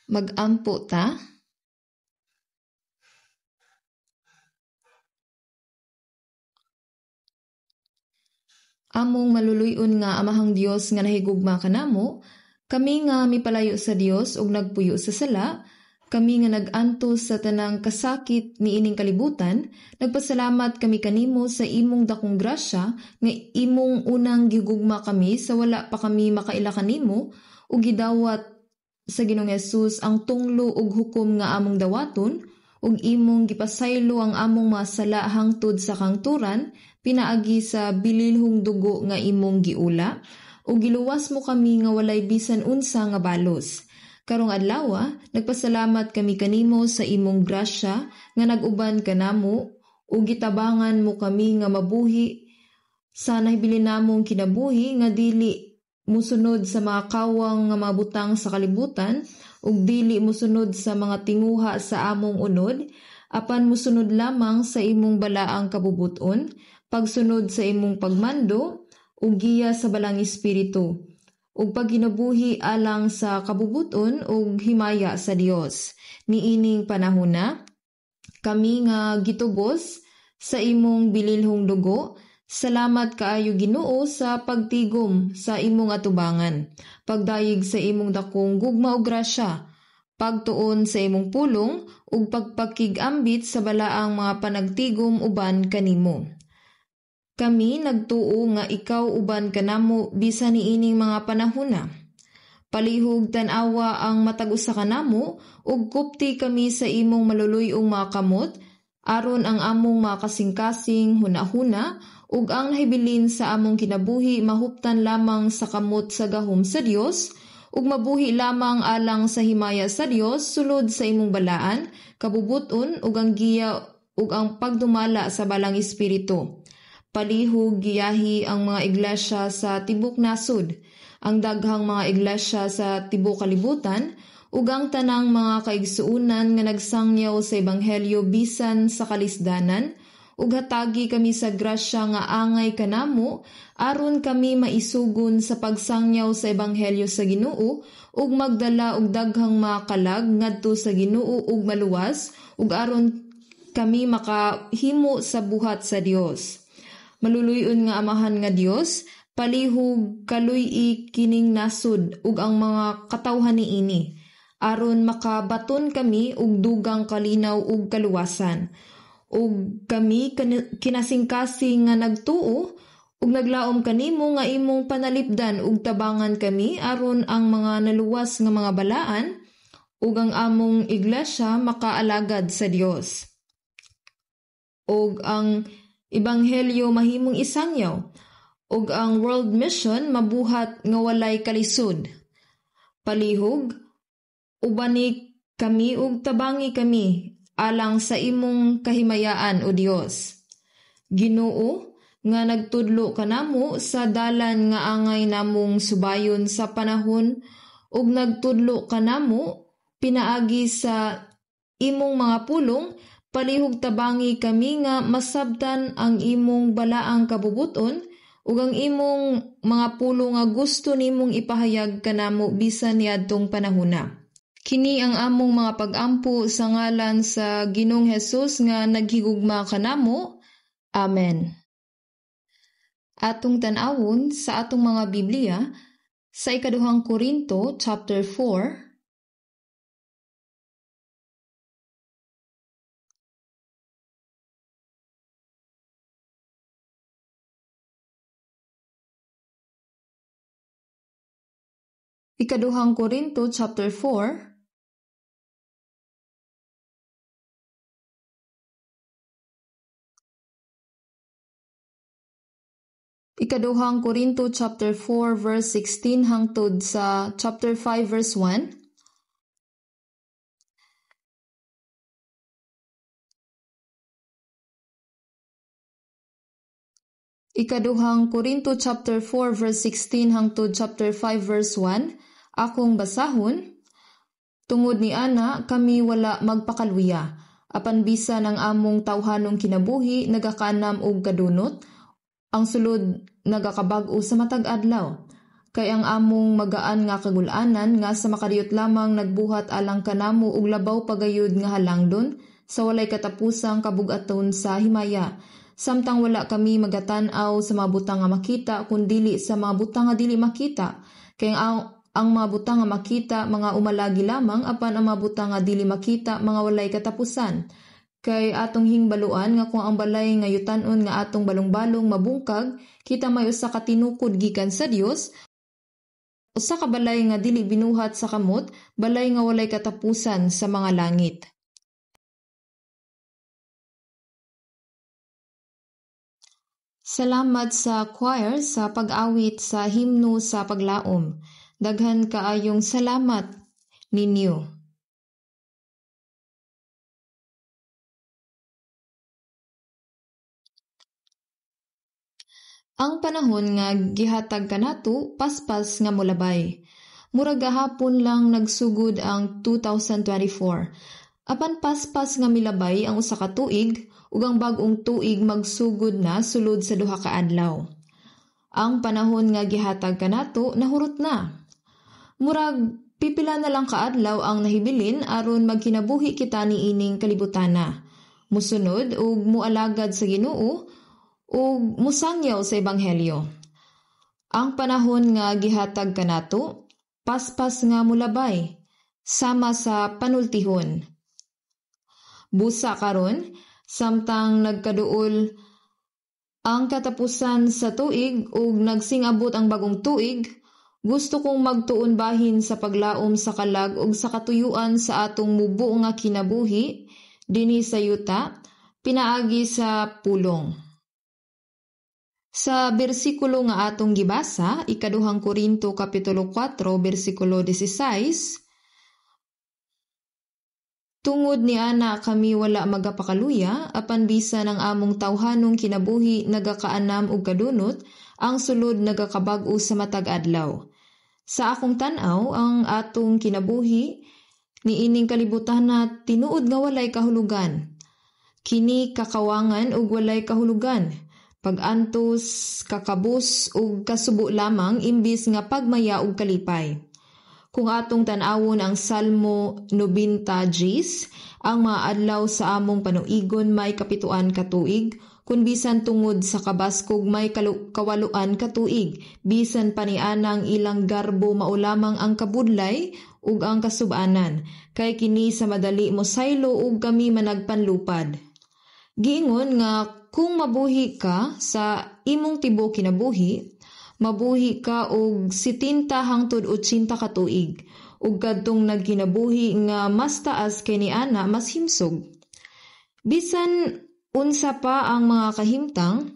Mag-ampo ta. Among maluluy-on nga Amahang Dios nga nahigugma kanamo, kami nga mipalayo sa Dios ug nagpuyo sa sala, kami nga nag-antos sa tanang kasakit niining kalibutan, nagpasalamat kami kanimo sa imong dakong grasya nga imong unang gihugma kami sa wala pa kami makaila kanimo ug gidawat sa Ginoong Hesus ang tunglo ug hukom nga among dawaton ug imong gipasaylo ang among mga sala hangtod sa kangturan pinaagi sa bililhong dugo nga imong giula ug giluwas mo kami nga walay bisan unsa nga balos. Karong adlaw, nagpasalamat kami kanimo sa imong grasya nga nag-uban kanamo ug gitabangan mo kami nga mabuhi sa nahibilin namong kinabuhi nga dili musunod sa mga kawang nga mga butang sa kalibutan ug dili musunod sa mga tinguha sa among unod, apan musunod lamang sa imong balaang kabubuton, pagsunod sa imong pagmando ug giya sa balang espiritu ug pagkinabuhi alang sa kabubuton ug himaya sa Dios. Niining panahona, kami nga gitubos sa imong bililhong dugo, salamat kaayo Ginoo sa pagtigom sa imong atubangan, pagdayeg sa imong dakong gugma ug grasya, pagtuon sa imong pulong ug pagpakig-ambit sa balaang mga panagtigom uban kanimo. Kami nagtuo nga ikaw uban kanamo bisan niining mga panahona. Palihog tan-awa ang matag usa kanamo ug kupti kami sa imong maluluy-ong mga kamot aron ang among mga kasing-kasing hunahuna ug ang nahibilin sa among kinabuhi mahuptan lamang sa kamot sa gahom sa Dios ug mabuhi lamang alang sa himaya sa Dios sulod sa imong balaan, kabubuton ug ang giya ug ang pagdumala sa balang espiritu. Palihog giyahi ang mga iglesia sa tibok nasod, ang daghang mga iglesia sa tibok kalibutan, ug ang tanang mga kaigsuonan nga nagsangyaw sa ebanghelyo bisan sa kalisdanan, ug hatagi kami sa grasya nga angay kanamo aron kami maisugon sa pagsangyaw sa ebanghelyo sa Ginoo ug magdala og daghang mga kalag ngadto sa Ginoo ug maluwas ug aron kami makahimo sa buhat sa Dios. Maluluy-on nga Amahan nga Dios, palihog kaluy-i kining nasod ug ang mga katawhan niini aron makabaton kami og dugang kalinaw ug kaluwasan. Ug kami kinasingkasing nga nagtuo ug naglaom kanimo nga imong panalipdan ug tabangan kami aron ang mga naluwas nga mga balaan ug ang among iglesia makaalagad sa Dios. Ug ang ebanghelyo mahimong isangyaw ug ang world mission mabuhat nga walay kalisod. Palihog ubani kami ug tabangi kami alang sa imong kahimayaan o Dios. Ginoo nga nagtudlo kanamo sa dalan nga angay namong subayon sa panahon ug nagtudlo kanamo pinaagi sa imong mga pulong, palihog tabangi kami nga masabtan ang imong balaang kabubuton ug ang imong mga pulong nga gusto nimong ipahayag kanamo bisan niadtong panahona. Kini ang among mga pag-ampo sa ngalan sa Ginoong Hesus nga naghigugma kanamo. Amen. Atong tan-awon sa atong mga Biblia sa Ikaduhang Korinto chapter 4, Ikaduhang Korinto chapter 4, Ikaduhang Korinto chapter 4 verse 16 hangtod sa chapter 5 verse 1. Ikaduhang Korinto chapter 4 verse 16 hangtod chapter 5 verse 1, akong basahon, tungod ni ana kami wala magpakaluya, apan bisan ang among tawhanong kinabuhi nagakaanam og kadunot, ang sulod nagakabag-o sa matag adlaw. Kay ang among magaan nga kagul-anan nga sa makadiyot lamang nagbuhat alang kanamo og labaw pagayod nga halangdon sa walay katapusang kabug-aton sa himaya. Samtang wala kami magatan-aw sa mga butang nga makita kun dili sa mga butang nga dili makita. Kay ang mga butang nga makita mga umalagi lamang, apan ang mga butang nga dili makita mga walay katapusan. Kay atong hingbaluan nga kung ang balay nga yutan-on nga atong balong-balong mabungkag, kita may usa ka tinukod gikan sa Dios, usa ka balay nga dili binuhat sa kamot, balay nga walay katapusan sa mga langit. Salamat sa choir sa pag-awit sa himno sa paglaom. Daghan kaayong salamat ninyo. Ang panahon nga gihatag kanato paspas nga molabay. Murag gahapon lang nagsugod ang 2024. Apan paspas nga milabay ang usa ka tuig ug ang bag-ong tuig magsugod na sulod sa 2 ka adlaw. Ang panahon nga gihatag kanato nahurot na. Murag pipila na lang kaadlaw ang nahibilin aron magkinabuhi kita niining kalibutana. Musunod ug mualagad sa Ginoo ug musangyaw sa ebanghelyo. Ang panahon nga gihatag kanato paspas nga mulabay sama sa panultihon. Busa karon samtang nagkaduol ang katapusan sa tuig ug nagsingabot ang bagong tuig, gusto kong magtuon bahin sa paglaom sa kalag ug sa katuyuan sa atong mubo nga kinabuhi dinhi sa yuta pinaagi sa pulong. Sa bersikulo nga atong gibasa, 2 Korinto kapitulo 4 bersikulo 16, tungod ni ana kami wala magapakaluya, apan bisan ang among tawhanong kinabuhi nagakaanam og kadunot, ang sulod nagakabag-o sa matag adlaw. Sa akong tan-aw, ang atong kinabuhi niining kalibutan na tinuod nga walay kahulugan. Kini kakawangan ug walay kahulugan. Pag-antos, kakabus ug kasubo lamang imbis nga pagmaya ug kalipay. Kung atong tan-awon ang Salmo 90 Gs, ang mga adlaw sa among panuigon may 7 ka tuig, kun bisan tungod sa kabaskog may 8 ka tuig, bisan pa niana ang ilang garbo mao lamang ang kabudlay ug ang kasubanan, kay kini sa madali mosaylo ug kami managpanlupad. Giingon nga kung mabuhi ka sa imong tibuok kinabuhi, mabuhi ka og 70 hangtod 80 ka tuig, ug kadtong nagkinabuhi nga mas taas kay niana mas himsog. Bisan unsa pa ang mga kahimtang,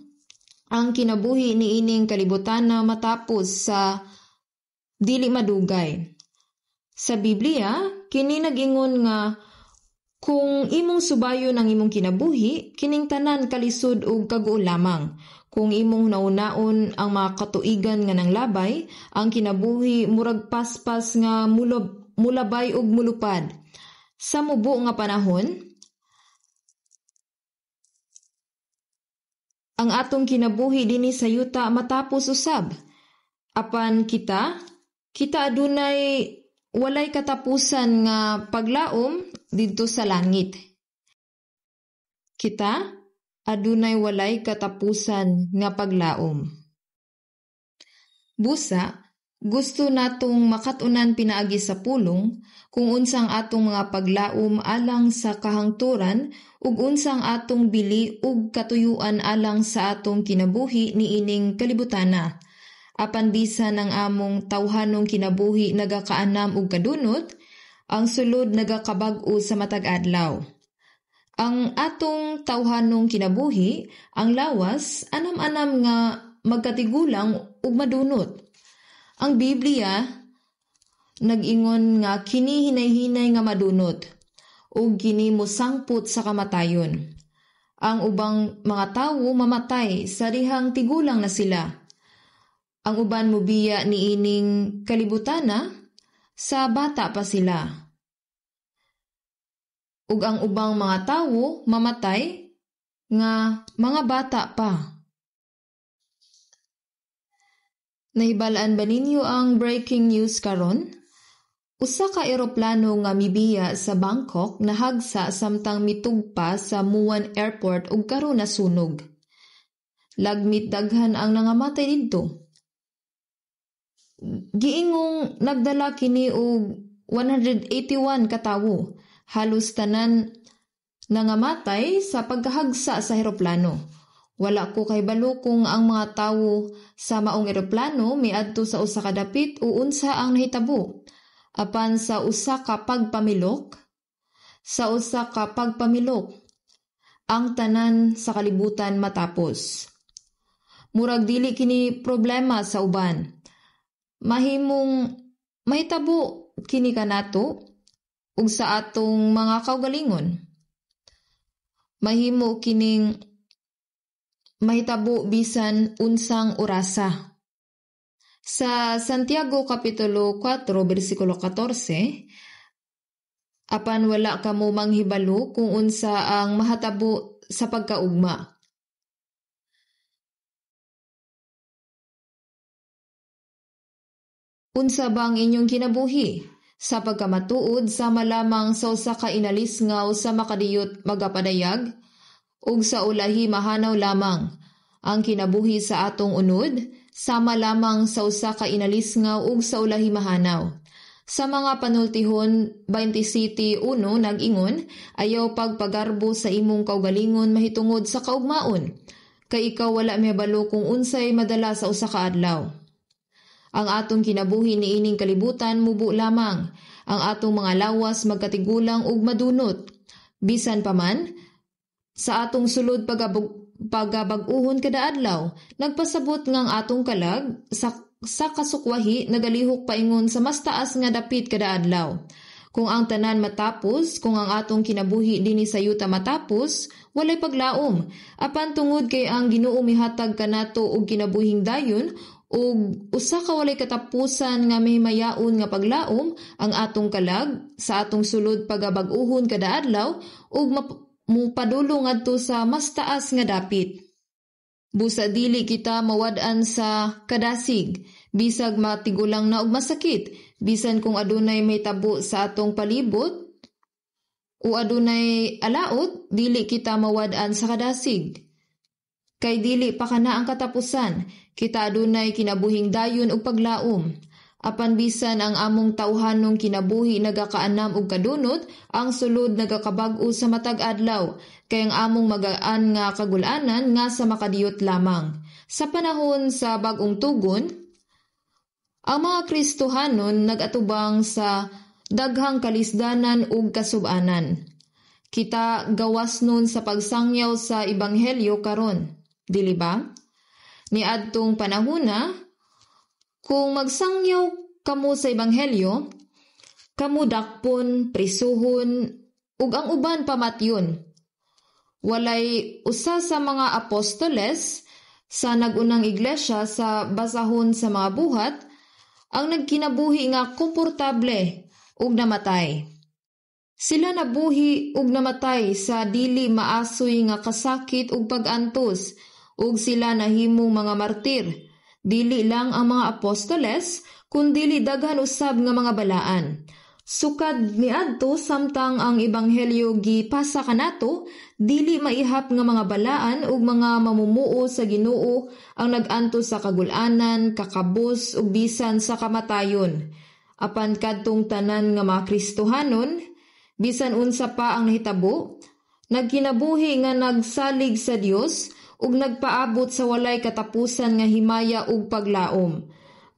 ang kinabuhi niining kalibutan na matapos sa dili madugay. Sa Biblia, kini nag-ingon nga kung imong subayon ang imong kinabuhi, kining tanan kalisod ug kaguol lamang. Kung imong naunaon ang mga katuigan nga nanglabay, ang kinabuhi murag paspas nga mulabay ug mulupad. Sa mubo nga panahon, ang atong kinabuhi dinhi sa yuta matapos usab. Apan kita adunay walay katapusan nga paglaom didto sa langit. Kita adunay walay katapusan nga paglaom. Busa, gusto natong makat-unan pinaagi sa pulong kung unsang atong mga paglaom alang sa kahangturan ug unsang atong bili ug katuyuan alang sa atong kinabuhi niining kalibutana. Apan bisan ang among tawhanong kinabuhi nagakaanam ug kadunot, ang sulod nagakabag-o sa matag adlaw. Ang atong tawhanong kinabuhi, ang lawas, anam-anam nga magkatigulang ug madunot. Ang Biblia nag-ingon nga kini hinay-hinay nga madunot ug kini mosangpot sa kamatayon. Ang ubang mga tawo mamatay sa dihang tigulang na sila. Ang uban mobiya niining kalibutana sa bata pa sila. Ug ang ubang mga tawo mamatay nga mga bata pa. Nahibal-an ba ninyo ang breaking news karon? Usa ka eroplano nga mibiya sa Bangkok nahagsa samtang mitugpa sa Muan Airport ug karon nasunog. Lagmit daghan ang nangamatay didto. Giingong nagdala kini og 181 ka tawo. Halos tanan nangamatay sa pagkahagsa sa eroplano. Wala ko kahibalo kung ang mga tawo sa maong eroplano miadto sa usa ka dapit o unsa ang nahitabo. Apan sa usa ka pagpamilok, sa usa ka pagpamilok, ang tanan sa kalibutan matapos. Murag dili kini problema sa uban. Mahimong mahitabo kini kanato ug sa atong mga kaugalingon. Mahimo kining mahitabo bisan unsang orasa. Sa Santiago Kapitulo 4, versikulo 14, apan wala kamo manghibalo kung unsa ang mahatabo sa pagkaugma. Unsa ba ang inyong kinabuhi? Sa pagkamatuod, sama lamang sa usa ka inalisngaw sa makadiyot magapadayag, ug sa ulahi mahanaw lamang. Ang kinabuhi sa atong unod, sama lamang sa usa ka inalisngaw ug sa ulahi mahanaw. Sa mga panultihon 27:1 nag-ingon, ayaw pagpagarbo sa imong kaugalingon mahitungod sa kaugmaon, kay ikaw wala mihibalo kung unsay madala sa usa ka adlaw. Ang atong kinabuhi niining kalibutan mubo lamang, ang atong mga lawas magkatigulang ug madunot. Bisan pa man, sa atong sulod pagabag-uhon kada adlaw, nagpasabot nga ang atong kalag sa kasukwahi nagalihok paingon sa mas taas nga dapit kada adlaw. Kung ang tanan matapos, kung ang atong kinabuhi dinhi sa yuta matapos, walay paglaom. Apan tungod kay ang Ginoo mihatag kanato og kinabuhing dayon, ug usa ka walay katapusan nga mahimayaon nga paglaom, ang atong kalag sa atong sulod pagabag-uhon kada adlaw ug mupadulong ngadto sa mas taas nga dapit. Busa dili kita mawad-an sa kadasig, bisag matigulang na og masakit, bisan kung adunay mahitabo sa atong palibot o adunay alaot, dili kita mawad-an sa kadasig. Kay dili pa kana ang katapusan, kita adunay kinabuhing dayon ug paglaom. Apan bisan ang among tawhanong kinabuhi nagakaanam og kadunot, ang sulod nagakabag-o sa matag adlaw, kay ang among magaan nga kagulanan nga sa makadiyot lamang. Sa panahon sa bag-ong tugon, ang mga Kristohanon nagatubang sa daghang kalisdanan ug kasubanan. Kita gawas nun sa pagsangyaw sa ebanghelyo karon, dili ba? Niadtong panahona, kung magsangyaw kamo sa ebanghelyo, kamo dakpon, prisuhon, ug ang uban pamatyon. Walay usa sa mga apostoles sa nag-unang iglesia sa basahon sa mga buhat ang nagkinabuhi nga komportable ug namatay. Sila nabuhi ug namatay sa dili maasoy nga kasakit ug pag-antos, ug sila nahimong mga martir. Dili lang ang mga apostoles, kundili daghan usab nga mga balaan. Sukad niadto samtang ang ebanghelyo gipasa kanato, dili maihap nga mga balaan ug mga mamumuo sa Ginoo ang nag-antos sa kagul-anan, kakabos ug bisan sa kamatayon. Apan kadtong tanan nga mga Kristohanon, bisan unsa pa ang nahitabo, nagkinabuhi nga nagsalig sa Dios ug nagpaabot sa walay katapusan nga himaya ug paglaom.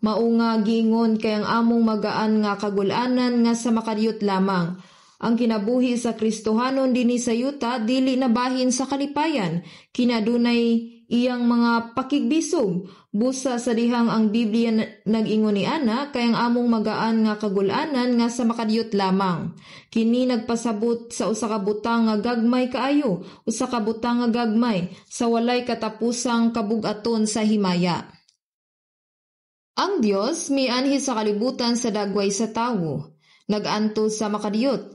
Mao nga giingon kay ang among magaan nga kagul-anan nga sa makadiyot lamang. Ang kinabuhi sa Kristohanon dinhi sa yuta dili nabahin sa kalipayan, kinadunay iyang mga pakigbisog. Busa sa dihang ang Biblia nag-ingon ni ana kay ang among magaan nga kagul-anan nga sa makadiyot lamang. Kini nagpasabot sa usa ka butang nga gagmay kaayo, usa ka butang nga gagmay sa walay katapusang kabug-aton sa himaya. Ang Dios mianhi sa kalibutan sa dagway sa tawo, nag-antos sa makadiyot,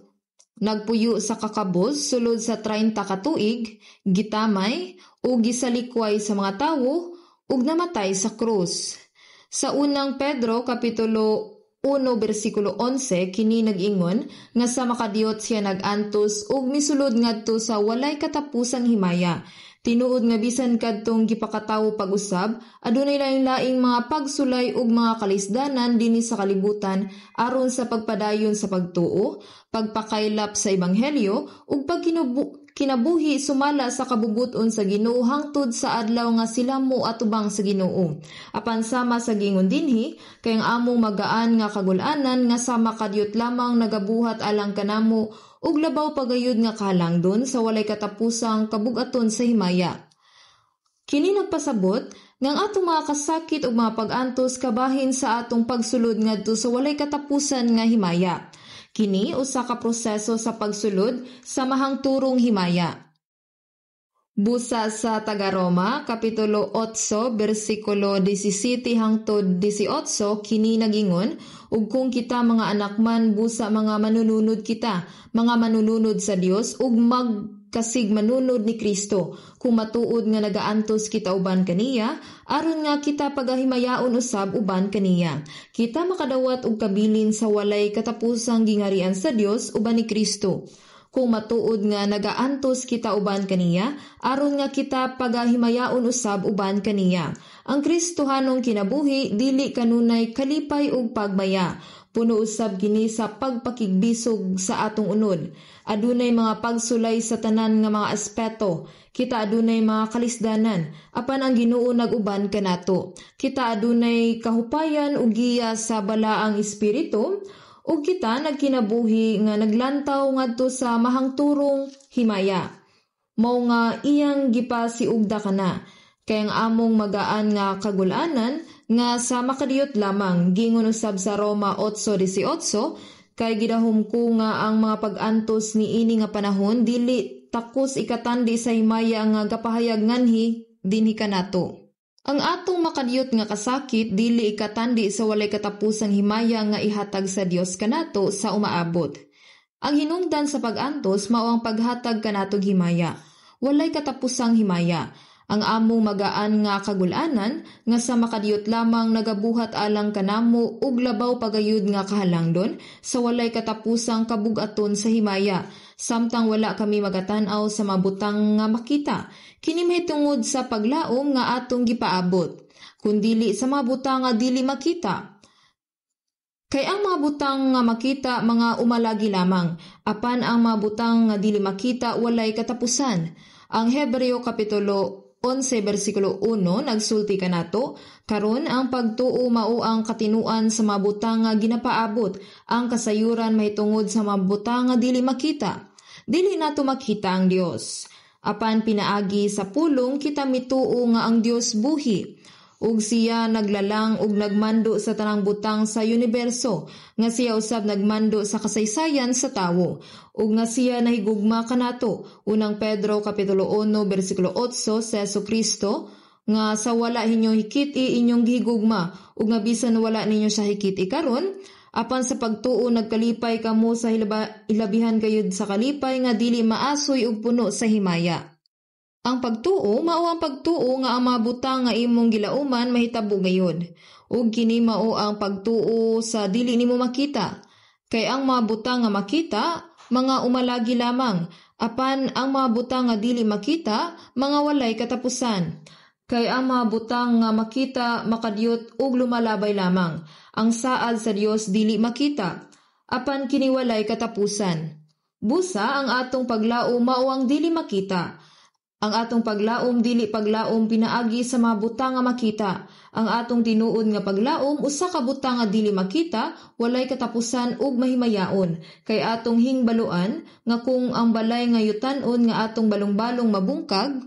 nagpuyo sa kakabos sulod sa 30 ka tuig, gitamay ug gisalikway sa mga tawo ug namatay sa krus. Sa Unang Pedro kapitulo 1 bersikulo 11 kini nag-ingon nga sa makadiyot siya nag-antos ug misulod ngadto sa walay katapusang himaya. Tinuod nga bisan kadtong gipakatawo pag-usab, adunay laing-laing mga pagsulay ug mga kalisdanan dinhi sa kalibutan aron sa pagpadayon sa pagtuo, pagpakaylap sa ebanghelyo ug pagkinabuhi sumala sa kabubut-on sa Ginoo hangtod sa adlaw nga sila mo atubang sa Ginoo. Apan sama sa giingon dinhi, kay ang among magaan nga kagul-anan nga sa makadiyot lamang nagabuhat alang kanamo ug labaw pagayod nga kahalangdon sa walay katapusang kabug-aton sa himaya. Kini nagpasabot nga ang atong mga kasakit ug mga pag-antos kabahin sa atong pagsulod ngadto sa walay katapusan nga himaya. Kini usa ka proseso sa pagsulod sa mahangturong himaya. Busa sa taga-Roma, Kapitulo 8, bersikulo 17 hangtod 18, kini nagingon, "Ug kung kita mga anak man, busa mga manununod kita, mga manununod sa Dios ug magkasig manunod ni Kristo, kung matuod nga nagaantos kita uban kaniya, aron nga kita pagahimayaon usab uban kaniya. Kita makadawat og kabilin sa walay katapusang gingarian sa Dios uban ni Kristo. Kung matuod nga nagaantos kita uban kaniya, aron nga kita pagahimayaon usab uban kaniya." Ang Kristohanong kinabuhi dili kanunay kalipay ug pagmaya. Puno usab kini sa pagpakigbisog sa atong unod. Adunay mga pagsulay sa tanan nga mga aspeto. Kita adunay mga kalisdanan, apan ang Ginoo nag-uban kanato. Kita adunay kahupayan ug giya sa Balaang Espiritu, ug kita nagkinabuhi nga naglantaw ngadto sa mahangturong himaya. Mao nga iyang gipasiugda kana, kay ang among magaan nga kagul-anan nga sa makadiyot lamang, giingon usab sa Roma 8:18, "Kay gidahom ko nga ang mga pag-antos niini nga panahon dili takos ikatandi sa himaya nga gapahayag nganhi dinhi kanato." Ang atong makadiyot nga kasakit dili ikatandi sa walay katapusang himaya nga ihatag sa Dios kanato sa umaabot. Ang hinungdan sa pag-antos mao ang paghatag kanatog himaya. Walay katapusang himaya. Ang among magaan nga kagul-anan nga sa makadiyot lamang nagabuhat alang kanamo ug labaw pagayod nga kahalangdon sa walay katapusang kabug-aton sa himaya, samtang wala kami magatan-aw sa mabutang nga makita. Kini mahitungod sa paglaom nga atong gipaabot, kundili sa mga butang nga dili makita. Kay ang mga butang nga makita mga umalagi lamang, apan ang mga butang nga dili makita walay katapusan. Ang Hebreo Kapitulo 11 bersikulo 1 nagsulti kanato, "Karon ang pagtuo mao ang katinuan sa mga butang nga ginapaabot, ang kasayuran mahitungod sa mga butang nga dili makita." Dili nato makita ang Dios. Apan pinaagi sa pulong kita mituo nga ang Dios buhi ug siya naglalang ug nagmando sa tanang butang sa universo, nga siya usab nagmando sa kasaysayan sa tawo, ug nga siya nahigugma kanato. Unang Pedro kapitulo 1 bersikulo 8, sa Kristo nga sa wala ninyo hikit-i inyong gihigugma, ug nga bisan wala ninyo siya hikit-i karon, apan sa pagtuo nagkalipay kamo sa hilabihan gayud sa kalipay nga dili maasoy ug puno sa himaya. Ang pagtuo mao ang pagtuo nga ang mga butang nga imong gilauman mahitabo gayud. Ug kini mao ang pagtuo sa dili nimo makita. Kay ang mga butang nga makita, mga umalagi lamang, apan ang mga butang nga dili makita, mga walay katapusan. Kay ang mga butang nga makita makadiyot ug lumalabay lamang. Ang saad sa Dios dili makita, apan kini walay katapusan. Busa ang atong paglaom mao ang dili makita. Ang atong paglaom dili paglaom pinaagi sa mga butang nga makita. Ang atong tinuod nga paglaom usa ka butang nga dili makita, walay katapusan ug mahimayaon. Kay atong hingbaluan nga kung ang balay nga yutan-on nga atong balong-balong mabungkag,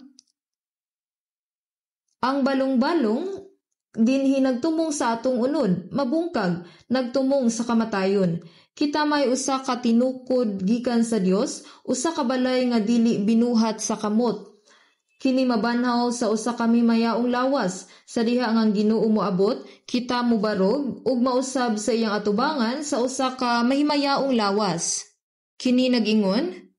ang balong-balong dinhi nagtumong sa atong unod, mabungkag, nagtumong sa kamatayon. Kita may usa ka tinukod gikan sa Dios, usa ka balay nga dili binuhat sa kamot. Kini mabanhaw sa usa ka mimayaong lawas. Sa diha nga ang Ginoo moabot, kita mobarog ug mausab sa iyang atubangan sa usa ka mahimayaong lawas. Kini nag-ingon,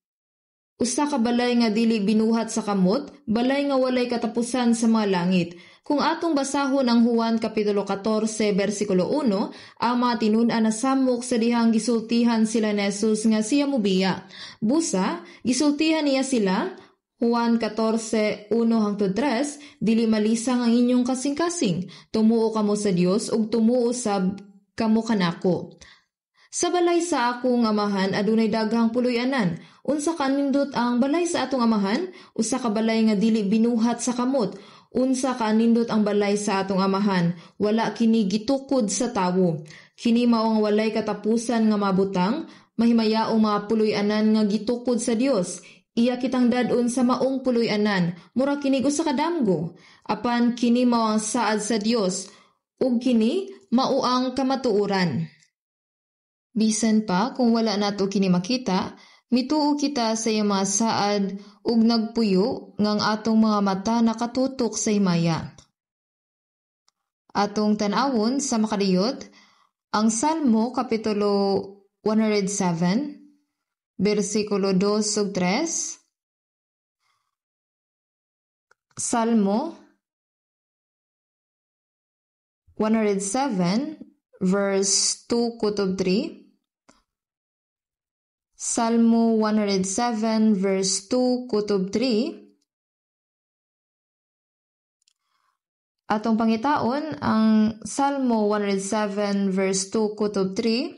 usa ka balay nga dili binuhat sa kamot, balay nga walay katapusan sa mga langit. Kung Kung atong basahon ang Juan Kapitulo 14 bersikulo 1, ang mga tinun-an nasamok sa dihang gisultihan sila ni Jesus nga siya mubiya. Busa, gisultihan niya sila, Juan 14:1 hangtod 3, "Dili malisang ang inyong kasing-kasing. Tumuo kamo sa Dios ug tumuo sab kamo kanako. Sa balay sa akong Amahan adunay daghang puloy-anan." Unsa kanindot ang balay sa atong Amahan? Usa ka balay nga dili binuhat sa kamot. Unsa kanindot ang balay sa atong Amahan? Wala kini gitukod sa tawo. Kini mao ang walay katapusan nga mabutang, mahimayaong mga puloy-anan nga gitukod sa Dios. Iya kitang dad-on sa maong puloy-anan, mura kinig usa ka damgo. Apan kini mao ang saad sa Dios, ug kini mao ang kamatuoran. Bisan pa kung wala nato kini makita, mituo kita sa iyang mga saad ug nagpuyo nga ang atong mga mata nakatutok sa himaya. Atong tan-awon sa makadiyot ang Salmo Kapitulo 107 bersikulo 2 ug 3. Salmo 107 verse 2 kutob 3. Salmo 107 verse 2 kutob 3. Atong pangitaon ang Salmo 107 verse 2 kutob 3.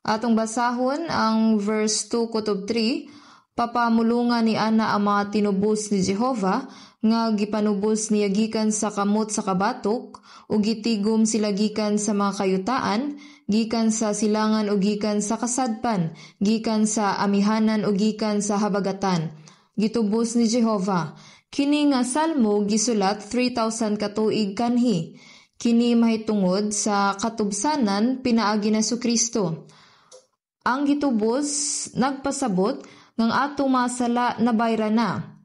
Atong basahon ang verse 2 kutob 3. Papamulungan ni ana ang mga tinubos ni Jehova nga gipanubos niya gikan sa kamot sa kabatok ug gitigom sila gikan sa mga kayutaan, gikan sa silangan ug gikan sa kasadpan, gikan sa amihanan ug gikan sa habagatan. Gitubos ni Jehova. Kini nga salmo gisulat 3,000 ka tuig kanhi. Kini mahitungod sa katubsanan pinaagi ni Kristo. Ang gitubos nagpasabot ngang atong mga sala nabayra na.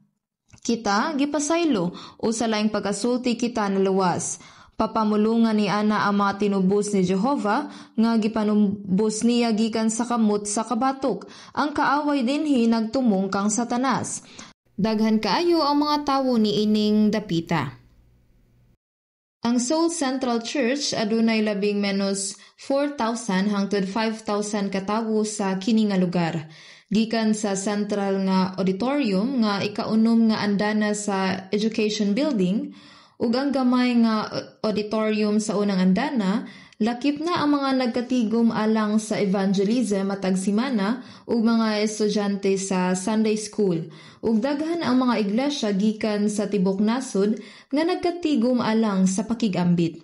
Kita gipasaylo o sa laing pagkasulti kita naluwas. Papamulungan ni ana ang mga tinubos ni Jehova nga gipanubos niya gikan sa kamot sa kabatok. Ang kaaway dinhi nagtumong kang Satanas. Daghan kaayo ang mga tawo niining dapita. Ang Seoul Central Church adunay labing menos 4,000 hangtod 5,000 ka tawo sa kini nga lugar. Gikan sa central nga auditorium nga ikaunom nga andana sa Education Building ug ang gamay nga auditorium sa unang andana, lakip na ang mga nagkatigom alang sa evangelism matag semana ug mga estudyante sa Sunday School, ug daghan ang mga iglesia gikan sa tibok nasod nga nagkatigom alang sa pakigambit.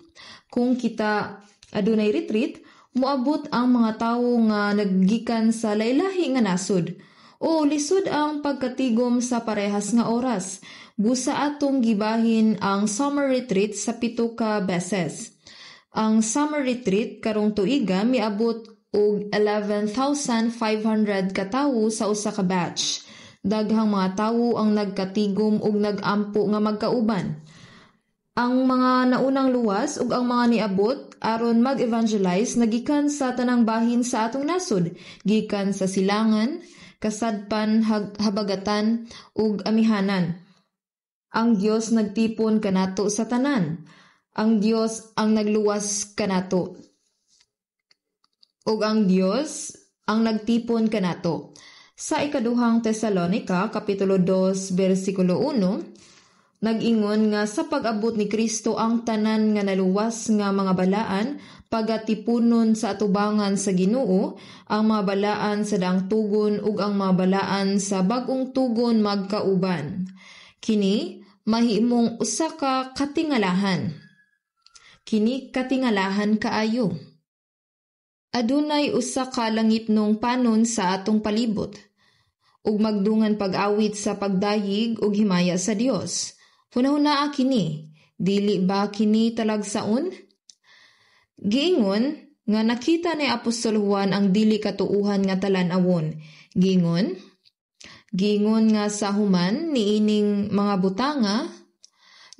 Kung kita adunay retreat, moabot ang mga tawo nga naggikan sa laylahi nga nasod. O lisod ang pagkatigom sa parehas nga oras. Busa atong gibahin ang summer retreat sa 7 ka beses. Ang summer retreat karong tuiga miabot og 11,500 ka tawo sa usa ka batch. Daghang mga tawo ang nagkatigom ug nag-ampo nga magkauban. Ang mga naunang luwas ug ang mga niabot aron mag-evangelize nagikan sa tanang bahin sa atong nasod, gikan sa silangan, kasadpan, habagatan ug amihanan. Ang Dios nagtipon kanato sa tanan. Ang Dios ang nagluwas kanato. Ug ang Dios ang nagtipon kanato. Sa ikaduhang Tesalonika, Kapitulo 2, versikulo 1, nag-ingon nga sa pag-abot ni Kristo ang tanan nga naluwas nga mga balaan, pagatipunon sa atubangan sa Ginoo, ang mga balaan sa daang tugon ug ang mga balaan sa bag-ong tugon magkauban. Kini mahimong usa ka katingalahan. Kini katingalahan kaayo. Adunay usa ka langitnong panon sa atong palibot ug magdungan pag-awit sa pagdayig ug himaya sa Dios. Hunahunaa kini, dili ba kini talagsaon? Giingon nga nakita ni Apostol Juan ang dili katuuhan nga talan-awon. Giingon nga sa human niining mga butanga,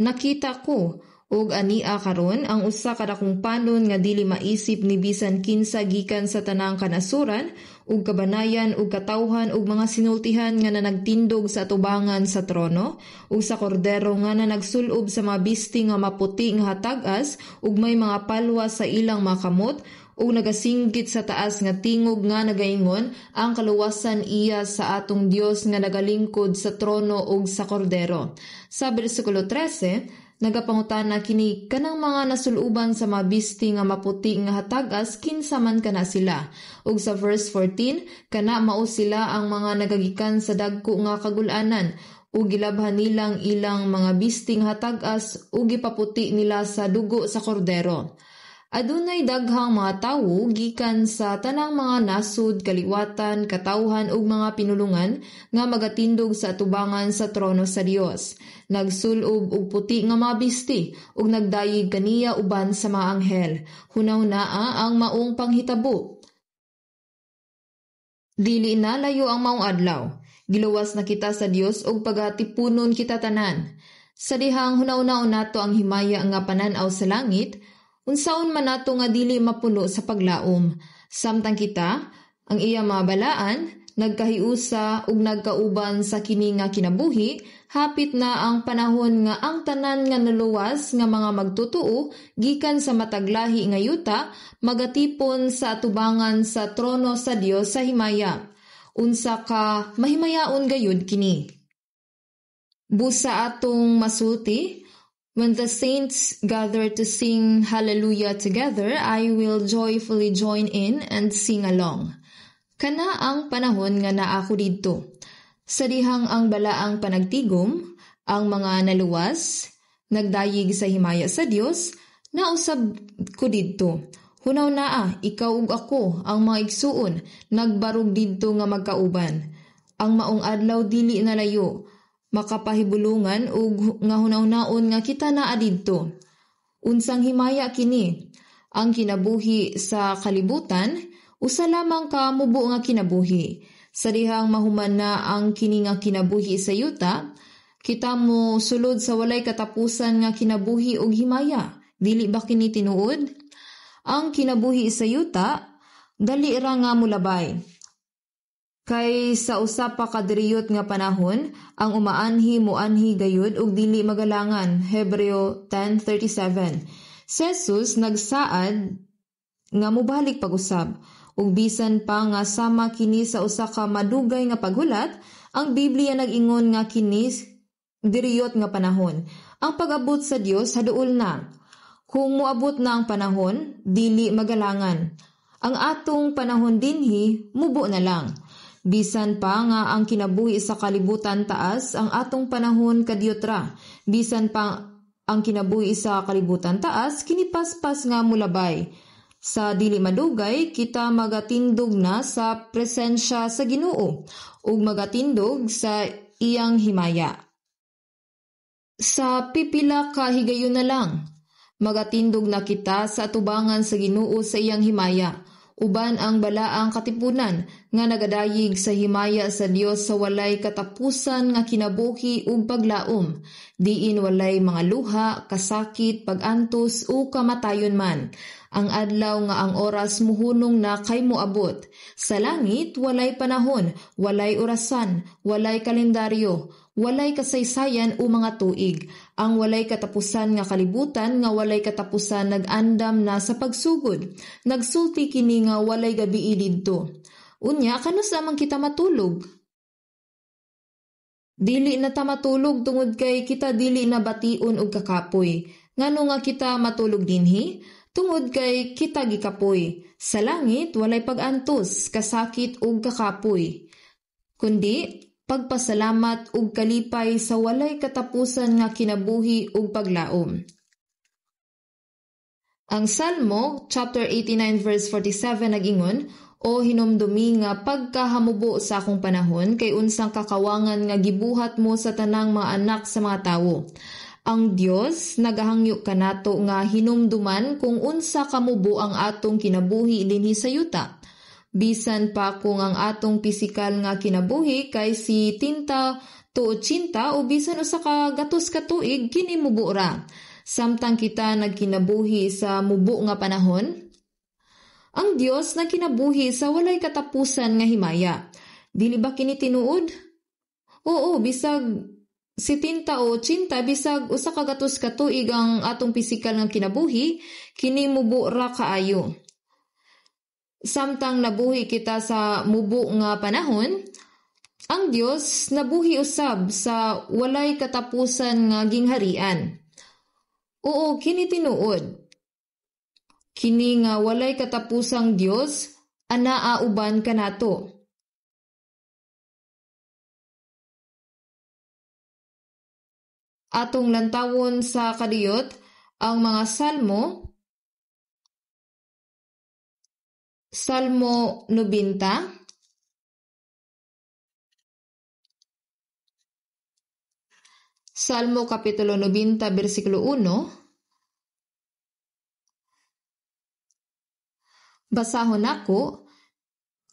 nakita ko ug ania karon ang usa ka dakong panon nga dili maisip ni bisan kinsa gikan sa tanang kanasuran Ug kabanayan ug katawhan ug mga sinultihan nga nanagtindog sa atubangan sa trono ug sa Kordero nga nanagsulob sa mga bisti nga maputi nga hatag-as ug may mga palwa sa ilang mga kamot ug nagasinggit sa taas nga tingog nga nagaingon, "Ang kaluwasan iya sa atong Dios nga nagalingkod sa trono ug sa Kordero." Sa bersikulo 13, nagapangutana kini kanang mga nasuluban sa mga bisti nga maputi nga hatag-as, kinsa man kana sila? Ug sa verse 14, kana mao sila ang mga nagagikan sa dagko nga kagul-anan ug gilabhan nilang ilang mga bisti nga hatag-as ug gipaputi nila sa dugo sa Kordero. Adunay daghang mga tawo gikan sa tanang mga nasud, kaliwatan, katawhan ug mga pinulungan nga magatindog sa atubangan sa trono sa Dios. Nagsulob og puti nga mga bisti ug nagdayeg kaniya uban sa mga anghel. Hunaw-naa ang maong panghitabo. Dili na layo ang maong adlaw. Giluwas na kita sa Dios ug pagatipunon kita tanan. Sa dihang hunaw-naon nato ang himaya nga panan-aw sa langit, unsaon man nato nga dili mapuno sa paglaom? Samtang kita, ang iya mga balaan, nagkahiusa ug nagkauban sa kini nga kinabuhi, hapit na ang panahon nga ang tanan nga naluwas nga mga magtotoo gikan sa matag lahi nga yuta magatipon sa atubangan sa trono sa Dios sa himaya. Unsa ka mahimayaon gayud kini. Busa atong masulti, "When the saints gather to sing hallelujah together, I will joyfully join in and sing along." Kana ang panahon nga naa ko didto. Sa dihang ang balaang panagtigom, ang mga naluwas, nagdayeg sa himaya sa Dios, nausab ko didto. Hunaw naa, ikaw ug ako, ang mga igsuon, nagbarog didto nga magkauban. Ang maong adlaw dili na layo, makapahibulungan ug nga hunaw-naon nga kita naa didto. Unsang himaya kini? Ang kinabuhi sa kalibutan, usa lamang ka mubo nga kinabuhi. Sa dihang mahuman na ang kini nga kinabuhi sa yuta, kita mo sulod sa walay katapusan nga kinabuhi ug himaya. Dili ba kini tinuod? Ang kinabuhi sa yuta, dali ra nga mulabay. Kay sa usa pa ka diriyot nga panahon, ang umaanhi moanhi gayud ug dili magalangan. Hebreo 10:37. Si Jesus nagsaad nga mobalik pag-usab. Ug bisan pa nga sama kini sa usa ka madugay nga paghulat, ang Biblia nag-ingon nga kini diriyot nga panahon. Ang pag-abot sa Dios haduol na. Kung moabot na ang panahon, dili magalangan. Ang atong panahon dinhi mubo na lang. Bisan pa nga ang kinabuhi sa kalibutan taas, ang atong panahon kadiyot ra. Bisan pa ang kinabuhi sa kalibutan taas, kini paspas nga mulabay. Sa dili madugay, kita magatindog na sa presensya sa Ginoo ug magatindog sa iyang himaya. Sa pipila ka higayon na lang, magatindog na kita sa atubangan sa Ginoo sa iyang himaya, uban ang balaang katipunan nga nagadayeg sa himaya sa Dios sa walay katapusan nga kinabuhi ug paglaom, diin walay mga luha, kasakit, pag-antos o kamatayon man. Ang adlaw nga ang oras muhunong na kay moabot. Sa langit walay panahon, walay orasan, walay kalendaryo, walay kasaysayan o mga tuig. Ang walay katapusan nga kalibutan nga walay katapusan nag-andam na sa pagsugod. Nagsulti kini nga walay gabii didto. Unya, kanus-a man kita matulog? Dili na ta matulog tungod kay kita dili na bation og kakapoy. Ngano nga kita matulog dinhi? Tungod kay kita gikapoy. Sa langit walay pag-antos, kasakit ug kakapoy, kundi pagpasalamat ug kalipay sa walay katapusan nga kinabuhi ug paglaom. Ang Salmo chapter 89 verse 47 nag-ingon, "O hinumdumi nga pagkahamubo sa akong panahon, kay unsang kakawangan nga gibuhat mo sa tanang mga anak sa mga tawo." Ang Dios nagahangyo kanato nga hinumduman kung unsa kamubo ang atong kinabuhi dinhi sa yuta. Bisan pa kung ang atong pisikal nga kinabuhi kay 70 to 80 o bisan usa ka gatos ka tuig, kini mubo ra. Samtang kita nagkinabuhi sa mubo nga panahon, Ang Dios nagkinabuhi sa walay katapusan nga himaya. Dili ba kini tinuod? Oo, bisag 70 o 80, bisag 100 ka tuig ang atong pisikal nga kinabuhi, kini mubo ra kaayo. Samtang nabuhi kita sa mubo nga panahon, ang Dios nabuhi usab sa walay katapusan nga gingharian. Oo, kini tinuod. Kini nga walay katapusang Dios anaa uban kanato. Atong lantawon sa kadiyot ang mga Salmo. Salmo 90, Salmo Kapitulo 90, versikulo 1. Basahon nako,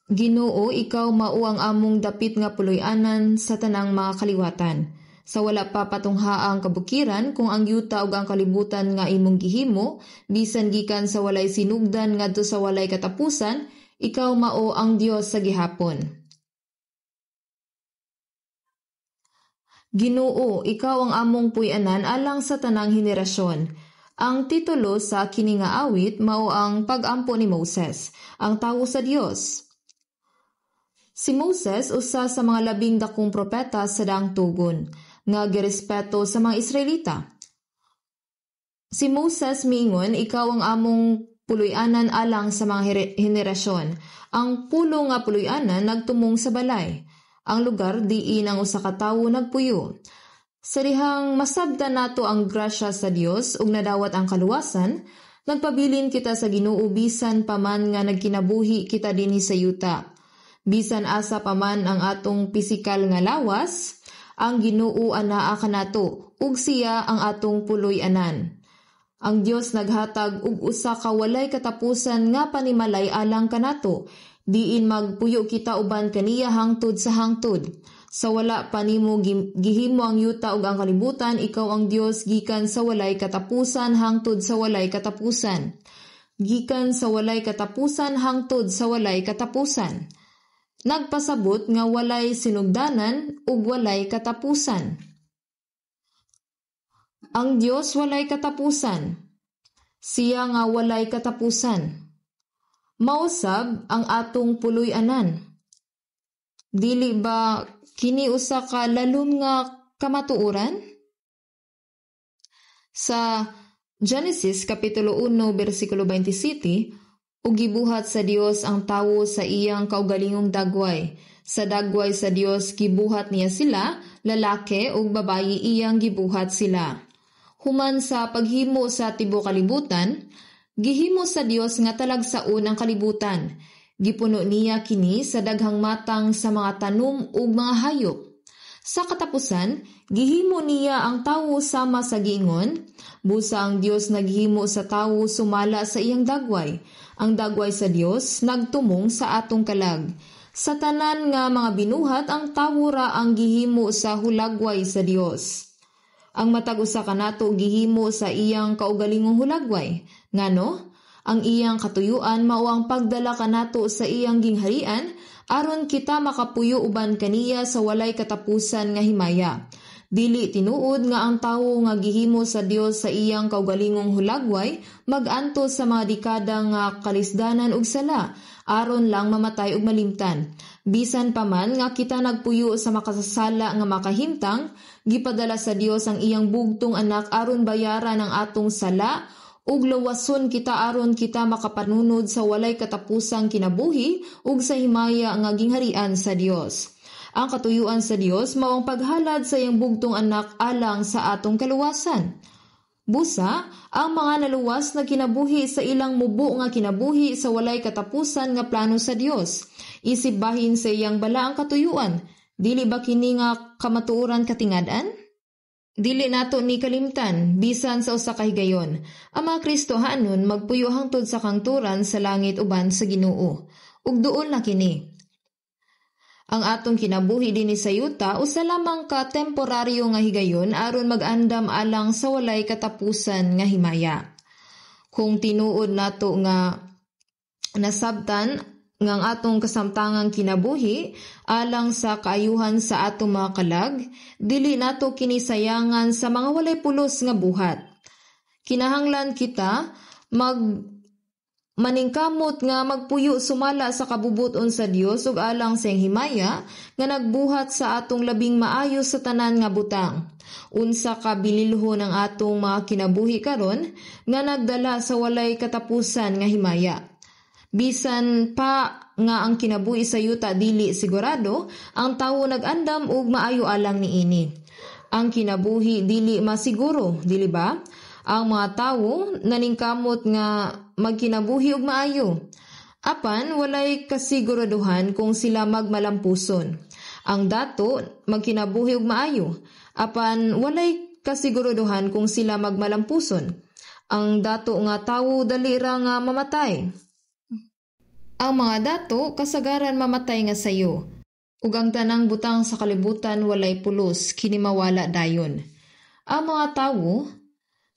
Ginoo, ikaw mao ang among dapit nga puloy-anan sa tanang mga kaliwatan. Sa wala pa patungha ang kabukiran, kung ang yuta ug ang kalibutan nga imong gihimo, bisan gikan sa walay sinugdan ngadto sa walay katapusan, ikaw mao ang Dios sa gihapon. Ginoo, ikaw ang among puy-anan alang sa tanang henerasyon. Ang titulo sa kini nga awit mao ang pag-ampo ni Moses, ang tawo sa Dios. Si Moses usa sa mga labing dakong propeta sa Daang Tugon nga girespeto sa mga Israelita. Si Moses miingon, ikaw ang among puloy-anan alang sa mga henerasyon. Ang pulo nga puloy-anan nagtumong sa balay, ang lugar diin ang usa ka tawo nagpuyo. Sa dihang masabtan nato ang grasya sa Dios ug nadawat ang kaluwasan, nagpabilin kita sa Ginoo bisan pa man nga nagkinabuhi kita dinhi sa yuta. Bisan asa pa man ang atong pisikal nga lawas, ang Ginoo anaa kanato ug siya ang atong puloy-anan. Ang Dios naghatag og usa ka walay katapusan nga panimalay alang kanato, diin magpuyo kita uban kaniya hangtod sa hangtod. Sa wala pa nimo gihimo ang yuta ug ang kalibutan, ikaw ang Dios gikan sa walay katapusan hangtod sa walay katapusan. Gikan sa walay katapusan hangtod sa walay katapusan. Nagpasabot nga walay sinugdanan ug walay katapusan. Ang Dios walay katapusan. Siya nga walay katapusan. Mausab ang atong puloy-anan. Dili ba kini usa ka lalom nga kamatuoran? Sa Genesis Kapitulo 1 versikulo 27, ug gibuhat sa Dios ang tawo sa iyang kaugalingong dagway. Sa dagway sa Dios gibuhat niya sila, lalaki ug babayi iyang gibuhat sila. Human sa paghimo sa tibuok kalibutan, gihimo sa Dios nga talagsaon ang kalibutan. Gipuno niya kini sa daghang matang sa mga tanom ug mga hayop. Sa katapusan, gihimo niya ang tawo sama sa giingon. Busa ang Dios naghimo sa tawo sumala sa iyang dagway. Ang dagway sa Dios nagtumong sa atong kalag. Sa tanan nga mga binuhat, ang tawo ra ang gihimo sa hulagway sa Dios. Ang matag usa kanato gihimo sa iyang kaugalingong hulagway. Ngano? Ang iyang katuyuan mao ang pagdala kanato sa iyang gingharian aron kita makapuyo uban kaniya sa walay katapusan nga himaya. Dili tinuod nga ang tawo nga gihimo sa Dios sa iyang kaugalingong hulagway mag-antos sa mga dekada nga kalisdanan ug sala aron lang mamatay ug malimtan. Bisan pa man nga kita nagpuyo sa makasasala nga makahimtang, gipadala sa Dios ang iyang bugtong anak aron bayaran ang atong sala ug lawason kita aron kita makapanunod sa walay katapusang kinabuhi ug sa himaya nga gingharian sa Dios. Ang katuyuan sa Dios mao ang paghalad sa iyang bugtong anak alang sa atong kaluwasan. Busa, ang mga naluwas na kinabuhi sa ilang mubo nga kinabuhi sa walay katapusan nga plano sa Dios. Isip bahin sa iyang bala ang katuyuan. Dili ba kini nga kamatuoran katingad-an? Dili nato ni kalimtan, bisan sa usa ka higayon. Ang mga Kristohanon magpuyo hangtod sa kangturan sa langit uban sa Ginoo. Ug duol na kini. Ang atong kinabuhi dinhi sa yuta usa lamang ka temporaryo nga higayon aron mag-andam alang sa walay katapusan nga himaya. Kung tinuod nato nga Nasabtan nga ang atong kasamtangang kinabuhi alang sa kaayuhan sa atong mga kalag, dili nato kini sayangan sa mga walay pulos nga buhat. Kinahanglan kita maningkamot nga magpuyo sumala sa kabubuton sa Dios ug alang sa iyang himaya nga nagbuhat sa atong labing maayo sa tanan nga butang. Unsa ka bililhon ang atong mga kinabuhi karon nga nagdala sa walay katapusan nga himaya. Bisan pa nga ang kinabuhi sa yuta dili sigurado, ang tawo nag-andam og maayo alang niini. Ang kinabuhi dili masiguro, dili ba? Ang mga tawo naningkamot nga magkinabuhi og maayo. Apan walay kasiguraduhan kung sila magmalampuson. Ang dato magkinabuhi og maayo, apan walay kasiguraduhan kung sila magmalampuson. Ang dato nga tawo dali ra nga mamatay. Ang mga dato kasagaran mamatay nga sayo. Ug ang tanang butang sa kalibutan walay pulos, kini mawala dayon. Ang mga tawo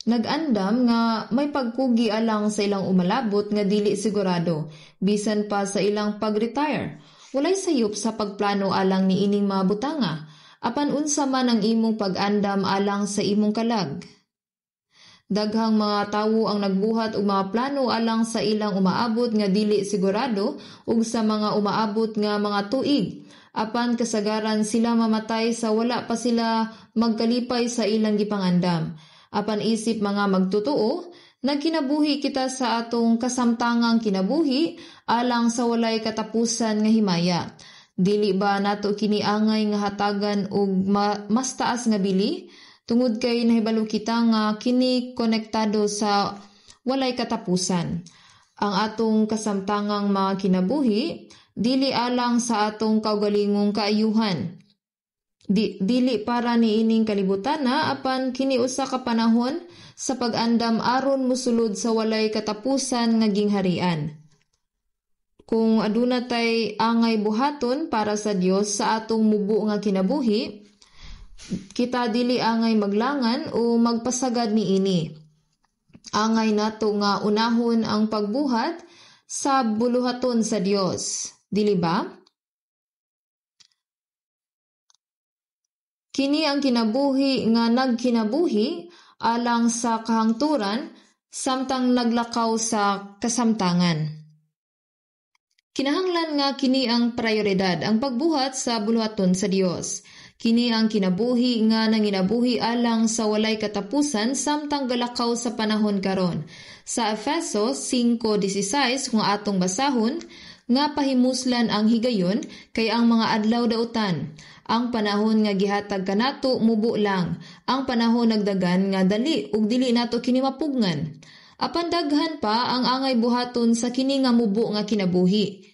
nag-andam nga may pagkugi alang sa ilang umalabot nga dili sigurado, bisan pa sa ilang pag-retire. Walay sayop sa pagplano alang niining mga butanga, apan unsa man ang imong pag-andam alang sa imong kalag. Daghang mga tawo ang nagbuhat og mga plano alang sa ilang umaabot nga dili sigurado ug sa mga umaabot nga mga tuig. Apan kasagaran sila mamatay sa wala pa sila magkalipay sa ilang gipangandam. Apan isip mga magtotoo, nagkinabuhi kita sa atong kasamtangang kinabuhi alang sa walay katapusan nga himaya. Dili ba nato kini angay nga hatagan og mas taas nga bili? Tungod kay nahibalo kita nga kini konektado sa walay katapusan. Ang atong kasamtangang mga kinabuhi dili alang sa atong kaugalingong kaayuhan. Dili para niining kalibutan na, apan kini usa ka panahon sa pag-andam aron mosulod sa walay katapusan nga gingharian. Kung aduna tay angay buhaton para sa Dios sa atong mubo nga kinabuhi, kita dili angay maglangan o magpasagad niini. Angay nato nga unahon ang pagbuhat sa buluhaton sa Dios, dili ba? Kini ang kinabuhi nga nagkinabuhi alang sa kahangturan samtang naglakaw sa kasamtangan. Kinahanglan nga kini ang prioridad, ang pagbuhat sa buluhaton sa Dios. Kini ang kinabuhi nga nanginabuhi alang sa walay katapusan samtang galakaw sa panahon karon. Sa Efeso 5:16 kung atong basahon, nga pahimuslan ang higayon kay ang mga adlaw dautan. Ang panahon nga gihatag kanato mubo lang. Ang panahon nagdagan nga dali ug dili nato kini mapugngan. Apan daghan pa ang angay buhaton sa kini nga mubo nga kinabuhi.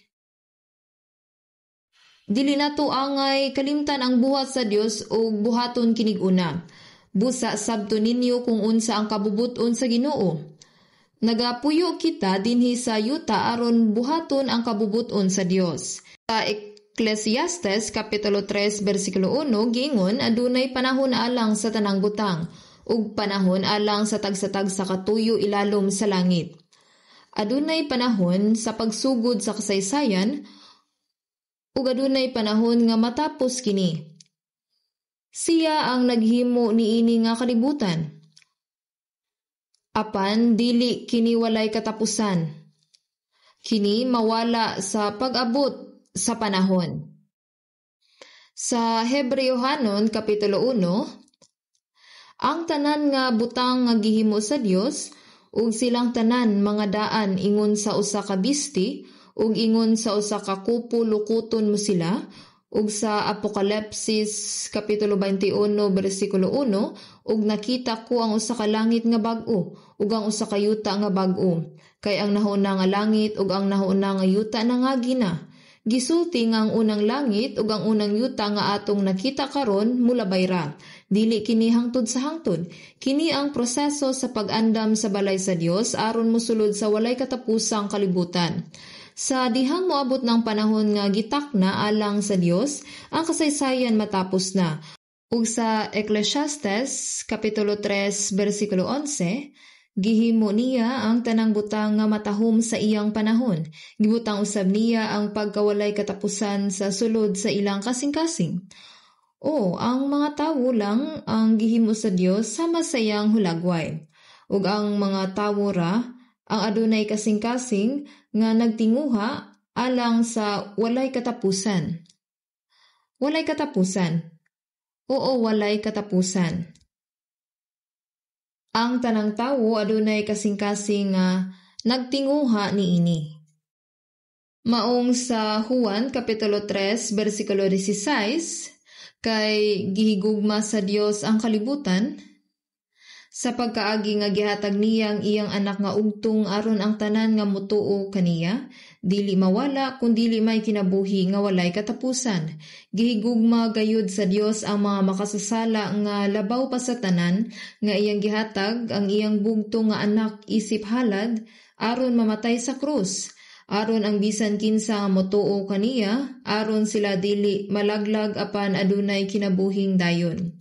Dili nato angay kalimtan ang buhat sa Dios ug buhaton kinig una. Busa sabto ninyo kung unsa ang kabubuton sa Ginoo. Nagapuyo kita dinhi sa yuta aron buhaton ang kabubuton sa Dios. Sa Ecclesiastes kapitulo 3 bersikulo 1 giingon adunay panahon alang sa tanang butang ug panahon alang sa tagsa-tagsa katuyo ilalom sa langit. Adunay panahon sa pagsugod sa kasaysayan ug adunay panahon nga matapos kini. Siya ang naghimo niini nga kalibutan. Apan dili kini walay katapusan. Kini mawala sa pag-abot sa panahon. Sa Hebreohanon kapitulo 1, ang tanan nga butang nga gihimo sa Dios ug silang tanan mga daan ingon sa usa ka bisti ug ingon sa usa ka kupo lukuton mo sila, ug sa Apokalipsis kapitulo 21 bersikulo 1, ug nakita ko ang usa ka langit nga bag-o ug ang usa ka yuta nga bag-o, kay ang nahauna nga langit ug ang nahauna nga yuta nangagi na. Gisulti nga ang unang langit ug ang unang yuta nga atong nakita karon mulabay ra. Dili kini hangtod sa hangtod. Kini ang proseso sa pag-andam sa balay sa Dios aron mosulod sa walay katapusang kalibutan. Sa dihang moabot ng panahon nga gitakna alang sa Dios, ang kasaysayan matapos na. Ug sa Ecclesiastes kapitulo 3 bersikulo 11, Gihimo niya ang tanang butang nga matahom sa iyang panahon. Gibutang usab niya ang pagkawalay katapusan sa sulod sa ilang kasing-kasing. O, ang mga tawo lang ang gihimo sa Dios sama sa iyang hulagway. Ug ang mga tawo ra ang adunay kasing-kasing nga nagtinguha alang sa walay katapusan. Walay katapusan. Oo, walay katapusan. Ang tanang tawo adunay kasing-kasing nga nagtinguha niini. Maong sa Juan Kapitulo 3 bersikulo 16, kay gihigugma sa Dios ang kalibutan sa pagkaagi nga gihatag niya ang iyang anak nga ugtong aron ang tanan nga motuo kaniya dili mawala kun dili may kinabuhi nga walay katapusan. Gihigugma gayud sa Dios ang mga makasasala nga labaw pa sa tanan nga iyang gihatag ang iyang bugtong nga anak isip halad aron mamatay sa krus, aron ang bisan kinsa nga motuo kaniya aron sila dili malaglag apan adunay kinabuhing dayon.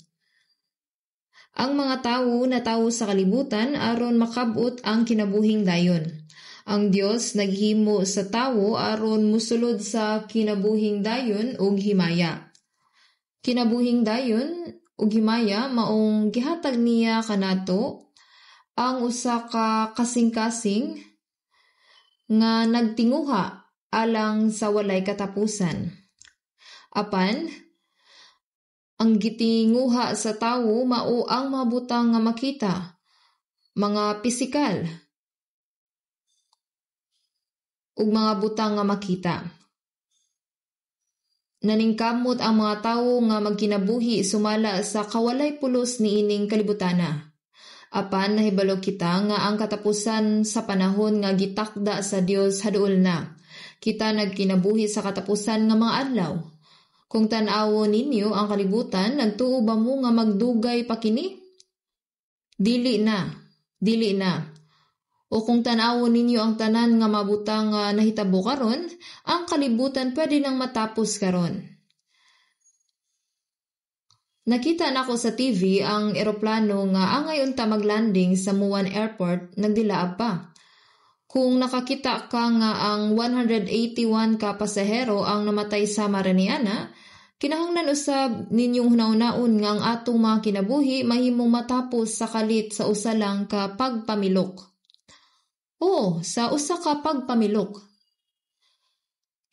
Ang mga tawo natawo sa kalibutan aron makab-ot ang kinabuhing dayon. Ang Dios naghimo sa tawo aron mosulod sa kinabuhing dayon ug himaya. Kinabuhing dayon ug himaya maong gihatag niya kanato ang usa ka kasing-kasing nga nagtinguha alang sa walay katapusan. Apan ang gitinguha sa tawo mao ang mga butang nga makita, mga pisikal, ug mga butang nga makita. Naningkamot ang mga tawo nga magkinabuhi sumala sa kawalay pulos niining kalibutana. Apan nahibalo kita nga ang katapusan sa panahon nga gitakda sa Dios haduol na. Kita nagkinabuhi sa katapusan nga mga adlaw. Kung tan-awon ninyo ang kalibutan, nagtuo ba mo nga magdugay pa kini? Dili na, dili na. O kung tan-awon ninyo ang tanan nga mabutang nga nahitabo karon, ang kalibutan pwede nang matapos karon. Nakita nako sa TV ang eroplano nga angay unta maglanding sa Muan Airport, nagdilaab pa. Kung nakakita ka nga ang 181 ka pasahero ang namatay sa Maraniana, kinahanglan usab ninyong hunahunaon nga ang atong mga kinabuhi mahimong matapos sa kalit sa usa lang ka pagpamilok. Oo, sa usa ka pagpamilok.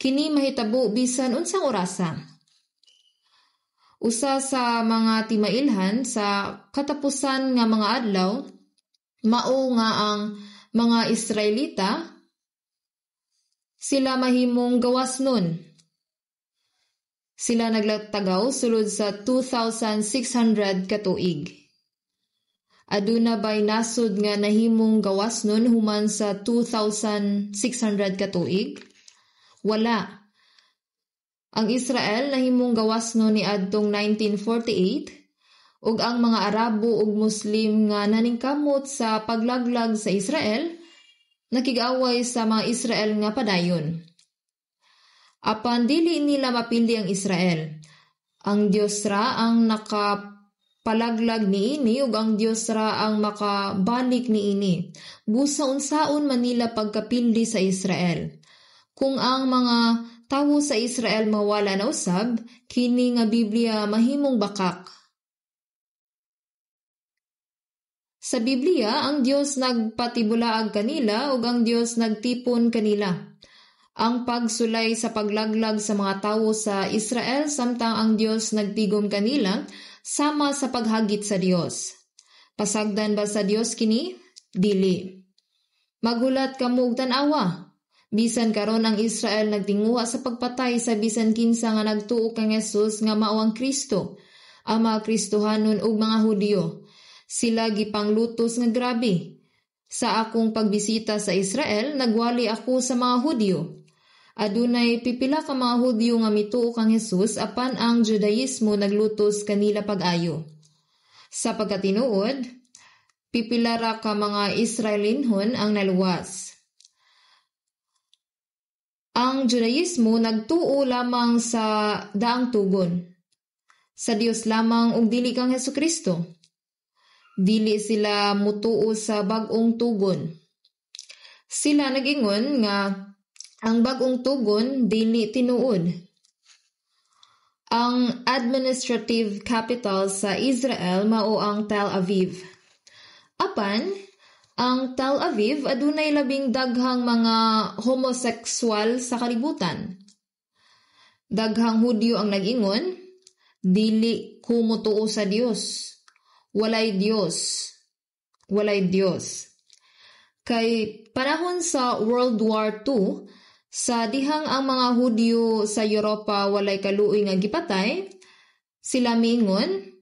Kini mahitabo bisan unsang orasa. Usa sa mga timailhan sa katapusan nga mga adlaw mao nga ang mga Israelita sila mahimong gawas nun. Sila naglatagaw sulod sa 2,600 ka tuig. Aduna bay nasod nga nahimong gawas nun human sa 2,600 ka tuig? Wala. Ang Israel nahimong gawas nun niadtong 1948 ug ang mga Arabo ug Muslim nga naningkamot sa paglaglag sa Israel nakig-away sa mga Israel nga padayon. Apan dili nila mapildi ang Israel. Ang Dios ra ang nakapalaglag niini ug ang Dios ra ang makabalik niini. Busa unsaon man nila pagkapildi sa Israel. Kung ang mga tawo sa Israel mawala na usab, kini nga Biblia mahimong bakak. Sa Biblia, ang Dios nagpatibulaag kanila ug ang Dios nagtipon kanila. Ang pagsulay sa paglaglag sa mga tawo sa Israel samtang ang Dios nagtigom kanila sama sa paghagit sa Dios. Pasagdan ba sa Dios kini? Dili. Maghulat kamo og tan-awa. Bisan karon ang Israel nagtinguha sa pagpatay sa bisan kinsa nga nagtuo kang Jesus nga mao ang Kristo, ang mga Kristohanon ug mga Hudiyo. Sila gipanglutos nga grabe. Sa akong pagbisita sa Israel, nagwali ako sa mga Hudyo. Adunay pipila ka mga Hudyo nga mituo kang Jesus apan ang Judaismo naglutos kanila pag-ayo. Sa pagkatinuod, pipila ra ka mga Israelinhon ang naluwas. Ang Judaismo nagtuo lamang sa daang tugon. Sa Dios lamang ug dili kang Hesukristo. Dili sila mutuo sa bag-ong tugon. Sila nag-ingon nga ang bag-ong tugon dili tinuod. Ang administrative capital sa Israel mao ang Tel Aviv. Apan, ang Tel Aviv adunay labing daghang mga homosexual sa kalibutan. Daghang Hudyo ang nag-ingon, "Dili ko motuo sa Dios. Walay Dios. Walay Dios." Kay panahon sa World War II, sa dihang ang mga Hudyo sa Europa walay kaluoy nga gipatay, sila miingon,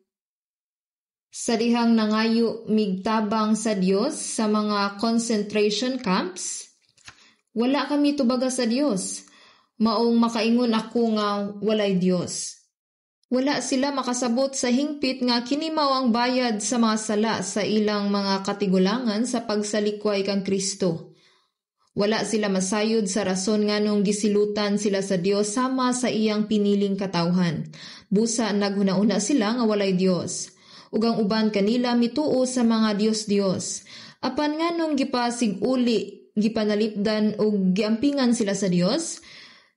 sa dihang nangayo migtabang sa Dios sa mga concentration camps, "Wala kami tubaga sa Dios. Maong makaingon ako nga walay Dios." Wala sila makasabot sa hingpit nga kini mao ang bayad sa mga sala sa ilang mga katigulangan sa pagsalikway kang Kristo. Wala sila masayod sa rason nganong gisilutan sila sa Dios sama sa iyang piniling katawhan. Busa naghuna-huna sila nga walay Dios. Ug ang uban kanila mituo sa mga Dios-Dios. Apan nganong gipasiguli, gipanalipdan ug giampingan sila sa Dios?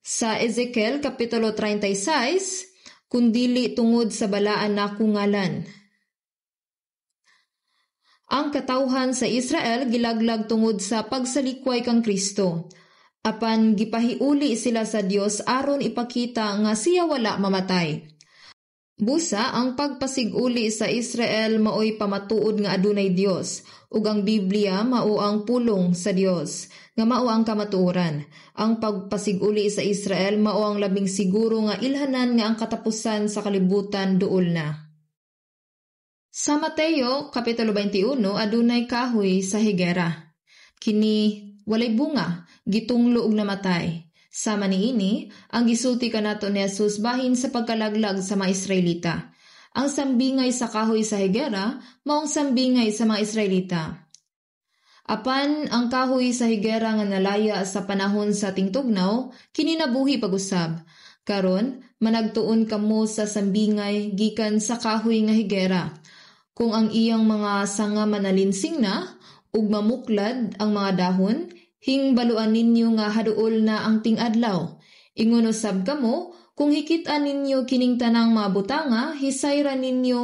Sa Ezekiel kapitulo 36, "Kung dili tungod sa balaan nakong ngalan." Ang katawhan sa Israel gilaglag tungod sa pagsalikway kang Kristo. Apan gipahiuli sila sa Dios aron ipakita nga siya wala mamatay. Busa ang pagpasiguli sa Israel maoy pamatuod nga adunay Dios ug ang Biblia mao ang pulong sa Dios nga mao ang kamatuoran. Ang pagpasiguli sa Israel mao ang labing siguro nga ilhanan nga ang katapusan sa kalibutan duol na. Sa Mateo kapitulo 21 adunay kahoy sa higera. Kini walay bunga, gitunglo ug namatay. Sama niini, ang gisulti kanato ni Jesus bahin sa pagkalaglag sa mga Israelita. Ang sambingay sa kahoy sa higera mao ang sambingay sa mga Israelita. Apan ang kahoy sa higera nga nalaya sa panahon sa tingtugnaw, kini nabuhi pag-usab. Karon, managtuon kamo sa sambingay gikan sa kahoy nga higera. Kung ang iyang mga sanga manalinsing na ug mamuklad ang mga dahon, hingbaluan ninyo nga haduol na ang ting-adlaw. Ingon usab kamo, kung hikit-an ninyo kining tanang mga butanga, hisayra ninyo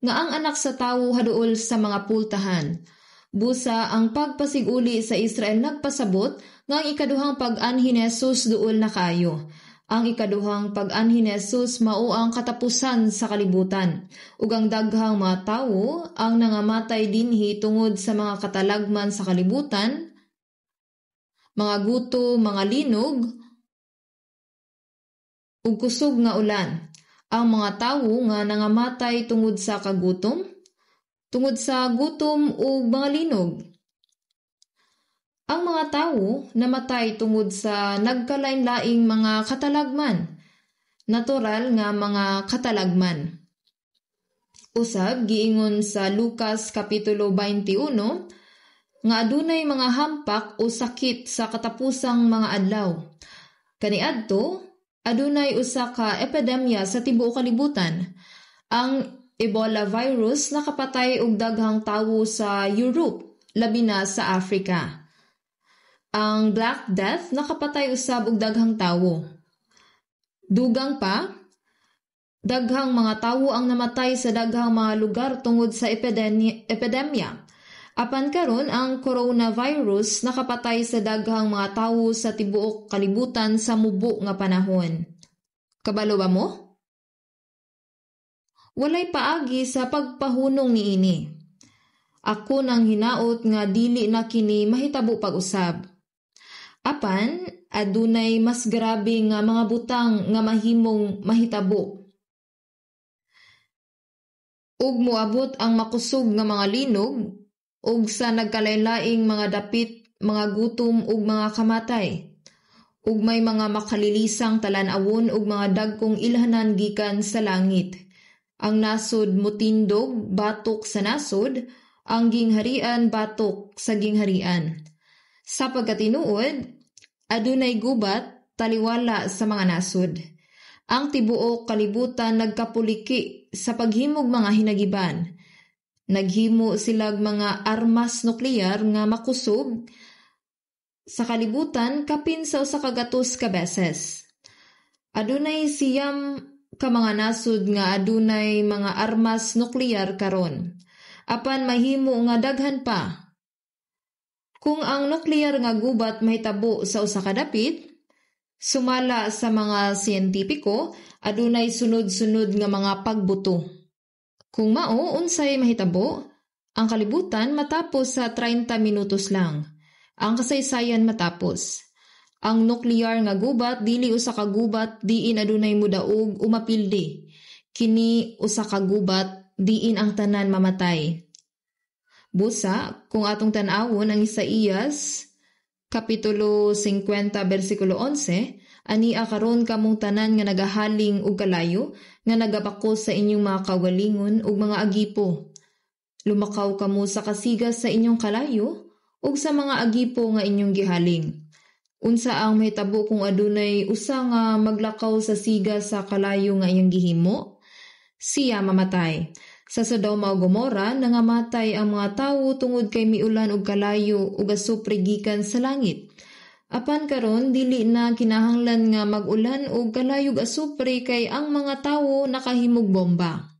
nga ang Anak sa Tawo haduol sa mga pultahan. Busa ang pagpasiguli sa Israel nagpasabot nga ang ikaduhang pag-anhi ni Jesus duol na kaayo. Ang ikaduhang pag-anhi ni Jesus mao ang katapusan sa kalibutan. Ug ang daghang mga tawo ang nangamatay dinhi tungod sa mga katalagman sa kalibutan, mga guto, mga linog, ug kusog nga ulan. Ang mga tawo nga nangamatay tungod sa kagutom, tungod sa gutom ug mga linog. Ang mga tawo namatay tungod sa nagkalain-laing mga katalagman, natural nga mga katalagman. Usab giingon sa Lucas kapitulo 21 nga adunay mga hampak o sakit sa katapusang mga adlaw. Kaniadto, adunay usa ka epidemya sa tibuok kalibutan. Ang Ebola virus nakapatay og daghang tawo sa Europe, labi na sa Africa. Ang Black Death nakapatay usab og daghang tawo. Dugang pa, daghang mga tawo ang namatay sa daghang mga lugar tungod sa epidemya. Apan karon ang coronavirus nakapatay sa daghang mga tawo sa tibuok kalibutan sa mubo nga panahon. Kabalo ba mo? Walay paagi sa pagpahunong niini. Ako nang hinaot nga dili na kini mahitabo pag-usab. Apan adunay mas grabe nga mga butang nga mahimong mahitabo. Ug moabot ang makusog nga mga linog ug sa nagkalainlaing mga dapit, mga gutom ug mga kamatay. Ug may mga makalilisang talan-awon ug mga dagkong ilhanan gikan sa langit. Ang nasod motindog batok sa nasod, ang gingharian batok sa gingharian. Sa pagkatinuod, adunay gubat taliwala sa mga nasod. Ang tibuok kalibutan nagkapuliki sa paghimog mga hinagiban. Naghimo silag mga armas nuklear nga makusog sa kalibutan kapin sa 100 ka beses. Adunay 9 ka mga nasud nga adunay mga armas nuklear karon. Apan mahimo nga daghan pa. Kung ang nuklear nga gubat mahitabo sa usa ka dapit, sumala sa mga siyentipiko, adunay sunod-sunod nga mga pagbuto. Kung mao, unsay mahitabo? Ang kalibutan matapos sa 30 minutos lang. Ang kasaysayan matapos. Ang nuklear nga gubat dili usa ka gubat diin adunay modaog o mapildi. Kini usa ka gubat diin ang tanan mamatay. Busa, kung atong tan-awon ang Isaías Kapitulo 50 bersikulo 11, ania karon kamong tanan nga nagahaling og kalayo, nga nagabakos sa inyong mga kaugalingon ug mga agipo. Lumakaw kamo sa kasigas sa inyong kalayo ug sa mga agipo nga inyong gihaling. Unsa ang mahitabo kung adunay usa nga maglakaw sa siga sa kalayo nga iyang gihimo? Siya mamatay. Sa Sodoma ug Gomora, nangamatay ang mga tawo tungod kay miulan og kalayo ug asupre gikan sa langit. Apan karon dili na kinahanglan nga mag-ulan og kalayo ug asupre kay ang mga tawo nakahimog bomba.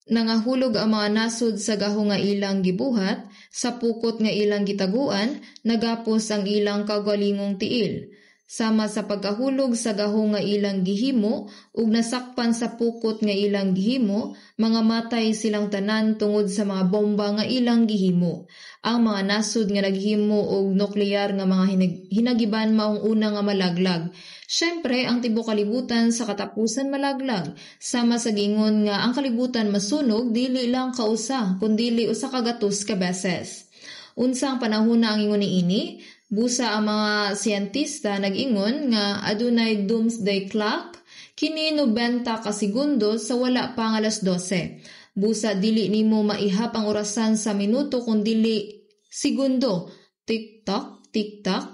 Nangahulog ang mga nasod sa gaho nga ilang gibuhat, sa pukot nga ilang gitaguan, nagapos ang ilang kaugalingong tiil. Sama sa pagkahulog sa gaho nga ilang gihimo ug nasakpan sa pukot nga ilang gihimo, mga matay silang tanan tungod sa mga bomba nga ilang gihimo. Ang mga nasod nga naghimo og nuklear nga mga hinagiban maong una nga malaglag. Syempre, ang tibuok kalibutan sa katapusan malaglag. Sama sa giingon nga ang kalibutan masunog dili lang kausa kundili 100 ka beses. Unsa ang panahona ang ingon niini? Busa ang mga siyentista nag-ingon nga adunay doomsday clock kini 90 ka segundo sa wala pa nga alas 12. Busa dili nimo maihap ang orasan sa minuto kung dili segundo. Tik-tok, tik-tok,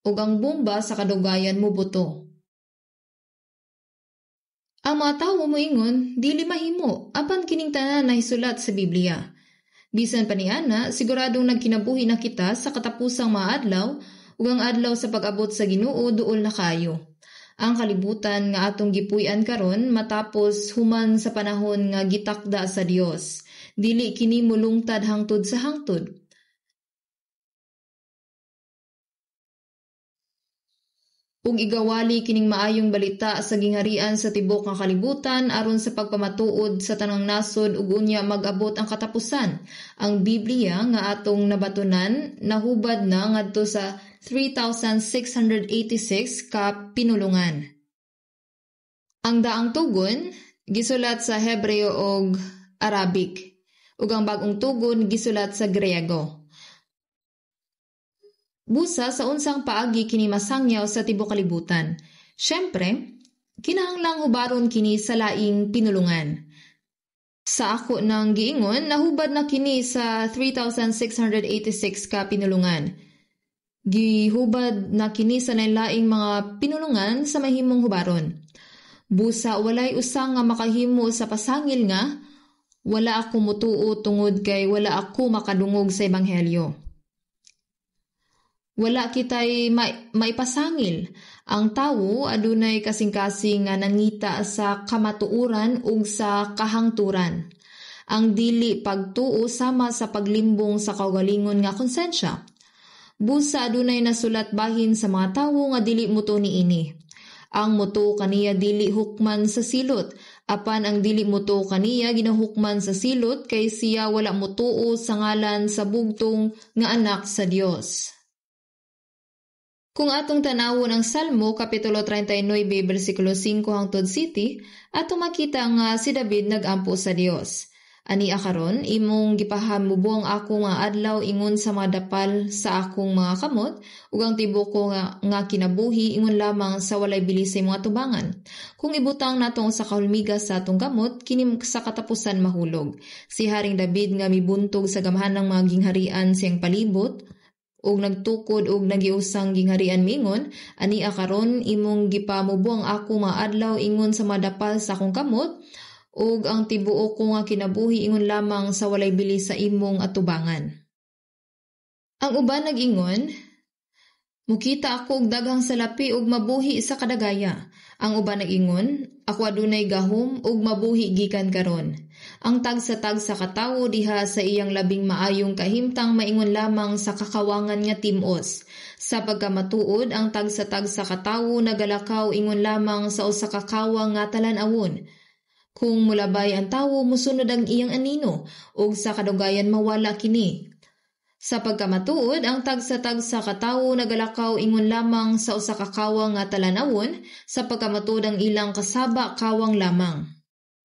ug ang bomba sa kadugayan mobuto. Ang mga tawo moingon dili mahimo apan kining tanan nahisulat sa Biblia. Bisan pa niana, siguradong nagkinabuhi na kita sa katapusang mga adlaw ug ang adlaw sa pag-abot sa Ginoo duol na kaayo. Ang kalibutan nga atong gipuy-an karon matapos human sa panahon nga gitakda sa Dios. Dili kini molungtad hangtod sa hangtod. Ug igawali kining maayong balita sa gingharian sa tibuok nga kalibutan aron sa pagpamatuod sa tanang nasod ug unya mag-abot ang katapusan. Ang Biblia nga atong nabatunan nahubad na ngadto sa 3,686 ka pinulungan. Ang daang tugon gisulat sa Hebreo ug Arabic ug ang bag-ong tugon gisulat sa Griego. Busa sa unsang paagi kini masangyaw sa tibuok kalibutan. Syempre, kinahanglang hubaron kini sa laing pinulungan. Sa ako nang giingon, nahubad na kini sa 3,686 ka pinulungan. Gihubad na kini sa laing mga pinulungan sa mahimong hubaron. Busa walay usa nga makahimo sa pasangil nga wala ako mutuo tungod kay wala ako makadungog sa ebanghelyo. Wala kita'y maipasangil. Ang tawo adunay kasing-kasing nga nangita sa kamatuoran ug sa kahangturan. Ang dili pagtuo sama sa paglimbong sa kaugalingon nga konsensya. Busa adunay nasulat bahin sa mga tawo nga dili mutuo niini. Ang mutuo kaniya dili hukman sa silot, apan ang dili mutuo kaniya ginahukman sa silot kay siya wala mutuo sa ngalan sa bugtong nga anak sa Dios. Kung atong tanawon ang Salmo, Kapitulo 39, versikulo 5 hangtod 7, atong makita nga si David nag-ampo sa Dios. Ania karon, imong gipahamubong ako nga adlaw ingon sa mga dapal sa akong mga kamot, ug ang tibuok ko nga kinabuhi ingon lamang sa walay bili sa imong atubangan. Kung ibutang nato ang usa ka hulmiga sa atong kamot, kini sa katapusan mahulog. Si Haring David nga mibuntog sa gamhanang mga gingharian siyang palibot, ug nagtukod og nagiusang gingharian mingon, ania karon imong gipamubo ang ako mga adlaw ingon sa madapal sa akong kamot, Ug ang tibuok ko nga kinabuhi ingon lamang sa walay bili sa imong atubangan. Ang uban nag-ingon, "Mukita ako og daghang salapi ug mabuhi sa kadagaya." Ang uban nag-ingon, "Ako adunay gahom ug mabuhi gikan karon." Ang tagsa-tagsa ka tawo diha sa iyang labing maayong kahimtang maingon lamang sa kakawangan nga tim-os. Sa pagkamatuod, ang tagsa-tagsa ka tawo nagalakaw ingon lamang sa usa ka kawang nga talan-awon. Kung mulabay ang tawo, mosunod ang iyang anino, ug sa kadugayan mawala kini. Sa pagkamatuod, ang tagsa-tagsa ka tawo nagalakaw ingon lamang sa usa ka kawang nga talan-awon, sa pagkamatuod ang ilang kasaba kawang lamang.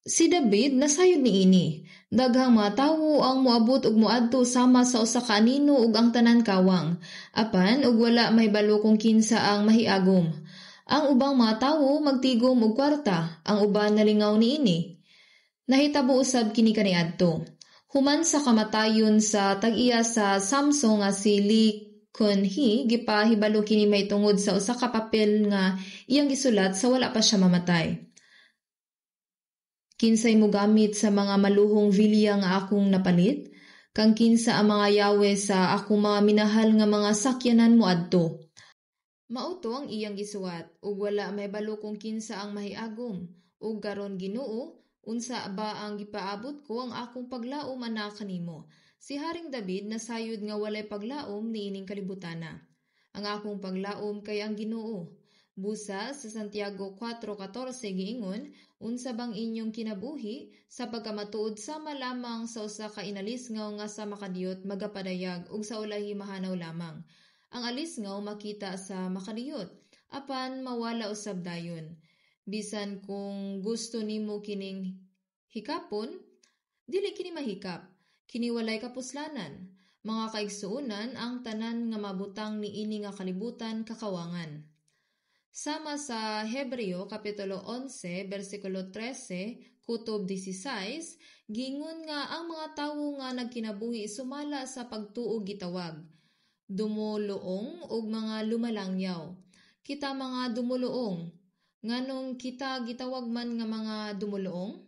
Si David nasayod niini. Daghang mga tawo ang moabot ug moadto sama sa usa ka anino ug ang tanan kawang. Apan ug wala mahibalo kung kinsa ang mahiagom. Ang ubang mga tawo magtigom og kwarta, ang uban nalingaw niini. Nahitabo usab kini kaniadto. Human sa kamatayon sa tag-iya sa Samsung nga si Lee Kun-hee, gipahibalo kini mahitungod sa usa ka papel nga iyang gisulat sa wala pa siya mamatay. "Kinsay mogamit sa mga maluhong vilya nga akong napalit? Kang kinsa ang mga yawe sa akong mga minahal nga mga sakyanan moadto?" Mao to ang iyang gisuwat, ug wala mahibalo kung kinsa ang mahiagom. Ug karon, Ginoo, unsa ba ang gipaabot ko ang akong paglaom ana kanimo? Si Haring David nasayod nga walay paglaom niining kalibutana. Ang akong paglaom kay ang Ginoo. Busa sa Santiago 4:14 giingon, "Unsa bang inyong kinabuhi? Sa pagkamatuod sama lamang sa usa ka inalisngaw nga sa makadiyot magapadayag ug sa ulahi mahanaw lamang. Ang alisngaw makita sa makadiyot, apan mawala usab dayon. Bisan kung gusto nimo kining hikapon, dili kini mahikap. Kini walay kapuslanan. Mga kaigsuonan, ang tanan nga mabutang niini nga kalibutan kakawangan." Sama sa Hebreo kapitulo 11 bersikulo 13 kutob 16, giingon nga ang mga tawo nga nagkinabuhi sumala sa pagtuo gitawag dumuluong ug mga lumalangyaw. Kita mga dumuluong, nganong kita gitawag man nga mga dumuluong?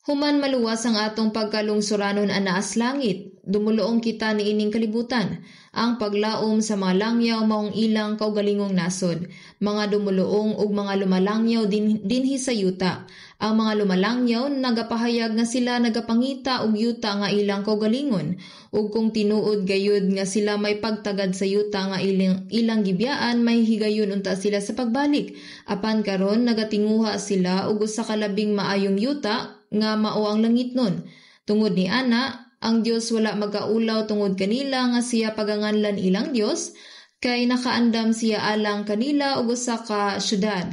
Human maluwas ang atong pagkalungsuranon anaa sa langit, dumuluong kita niining kalibutan. Ang paglaom sa mga langyaw maong ilang kaugalingong nasod. Mga dumuluong ug mga lumalangyaw dinhi sa yuta. Ang mga lumalangyaw nagapahayag nga sila nagapangita og yuta nga ilang kaugalingon. Ug kung tinuod gayud nga sila may pagtagad sa yuta nga ilang gibiyaan, may higayon unta sila sa pagbalik. Apan karon nagatinguha sila og usa ka labing maayong yuta nga mao ang langitnon. Tungod ni ana, ang Dios wala magkaulaw tungod kanila nga siya paganganlan ilang Dios, kay nakaandam siya alang kanila og usa ka syudad.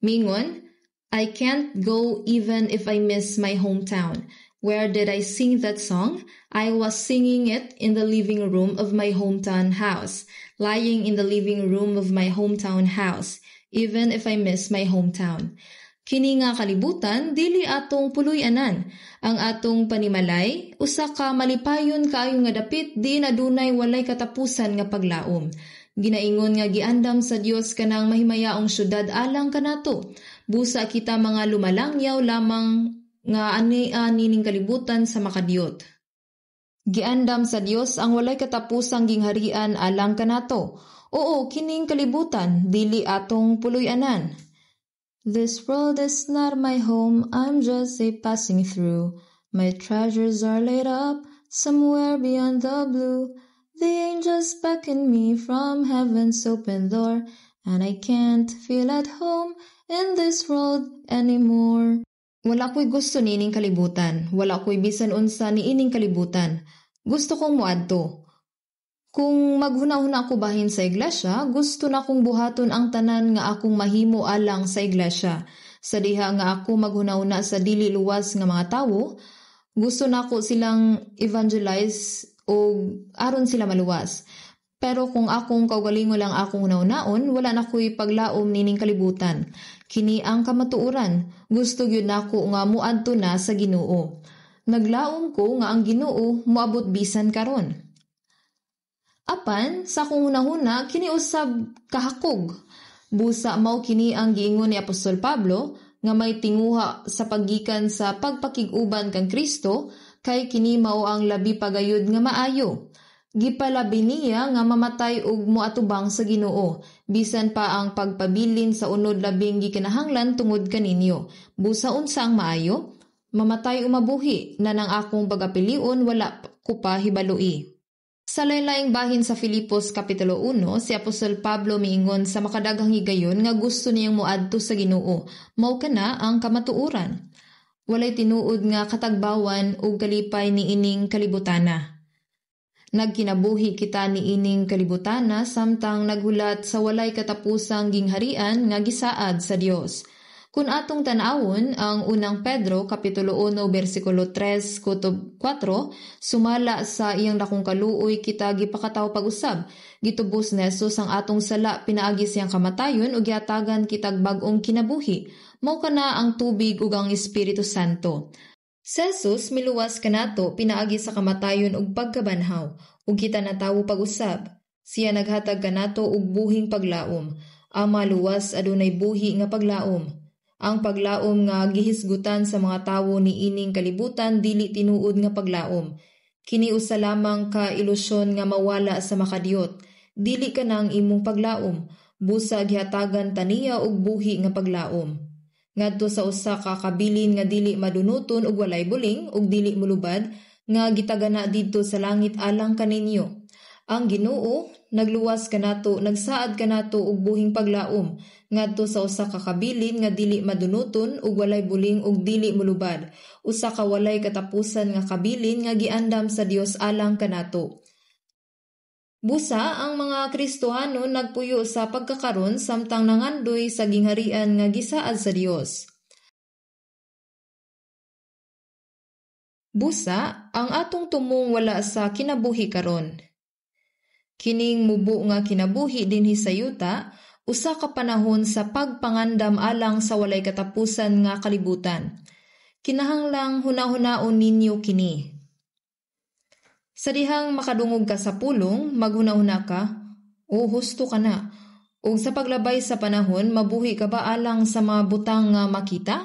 Mingon, "I can't go even if I miss my hometown." Where did I sing that song? I was singing it in the living room of my hometown house, lying in the living room of my hometown house, even if I miss my hometown. Kini nga kalibutan dili atong puloy-anan. Ang atong panimalay usa ka malipayon kaayo nga dapit diin adunay walay katapusan nga paglaom. Ginaingon nga giandam sa Dios kanang mahimayaong syudad alang kanato. Busa kita mga lumalangyaw lamang nga ani nining kalibutan sa makadiyot. Giandam sa Dios ang walay katapusang gingharian alang kanato. Oo, kining kalibutan dili atong puloy-anan. This world is not my home, I'm just a passing through. My treasures are laid up somewhere beyond the blue. The angels beckon me from heaven's open door, and I can't feel at home in this world anymore. Wala ko'y gusto niining kalibutan. Wala ko'y bisan unsa niining kalibutan. Gusto kong moadto. Kung maghuna-huna ko bahin sa iglesia, gusto na kong buhaton ang tanan nga akong mahimo alang sa iglesia. Sa diha nga ako maghuna-huna sa dili luwas nga mga tawo, gusto nako silang evangelize o aron sila maluwas. Pero kung akong kaugalingon lang akong hunahunaon, wala na ko'y paglaom nining kalibutan. Kini ang kamatuoran, gusto gyud nako nga moadto na sa Ginoo. Naglaom ko nga ang Ginoo moabot bisan karon. Apan sa akong hunahuna kini usab kahakog. Busa mao kini ang giingon ni Apostol Pablo, nga may tinguha sa paggikan sa pagpakig-uban kang Kristo, kay kini mao ang labi pagayod nga maayo. Gipalabi niya nga mamatay og moatubang sa Ginoo, bisan pa ang pagpabilin sa unod labing gikinahanglan tungod kaninyo. Busa unsa ang maayo? Mamatay o mabuhi, na nang akong pagapilion wala ko pa hibaloi. Sa lain-laing bahin sa Filipos Kapitulo 1, si Apostol Pablo miingon sa makadaghang higayon nga gusto niyang moadto sa Ginoo. Mao kana ang kamatuoran. Walay tinuod nga katagbawan ug kalipay niining kalibutana. Nagkinabuhi kita niining kalibutana samtang naghulat sa walay katapusang gingharian nga gisaad sa Dios. Kung atong tan-awon ang unang Pedro kapitulo 1 bersikulo 3 kutob 4, sumala sa iyang dakong kaluoy kita gipakatawo pag-usab, gitubos ni Jesus ang atong sala pinaagi siyang kamatayon ug gihatagan kitag bag-ong kinabuhi. Mao kana ang tubig ug ang Espiritu Santo. Si Jesus miluwas kanato pinaagi sa kamatayon ug pagkabanhaw, ug kita natawo pag-usab. Siya naghatag kanato og buhing paglaom. Ang maluwas adunay buhi nga paglaom. Ang paglaom nga gihisgutan sa mga tawo niining kalibutan dili tinuod nga paglaom. Kini usa lamang ka ilusyon nga mawala sa makadiyot. Dili kanang imong paglaom, busa gihatagan ta niya og buhi nga paglaom. Ngadto sa usa ka kabilin nga dili madunuton ug walay buling ug dili molubad nga gitagana didto sa langit alang kaninyo. Ang Ginoo nagluwas kanato, nagsaad kanato og buhing paglaom ngadto sa usa ka kabilin nga dili madunuton ug walay buling ug dili molubad, usa ka walay katapusan nga kabilin nga giandam sa Dios alang kanato. Busa ang mga Kristohano nagpuyo sa pagkakaron samtang nangandoy sa gingharian nga gisaad sa Dios. Busa ang atong tumong wala sa kinabuhi karon. Kining mubo nga kinabuhi dinhi sa yuta, usa ka panahon sa pagpangandam alang sa walay katapusan nga kalibutan. Kinahanglang hunahunaon ninyo kini. Sa dihang makadungog ka sa pulong, maghunahuna ka, o husto ka na. Ug sa paglabay sa panahon, mabuhi ka ba alang sa mga butang nga makita?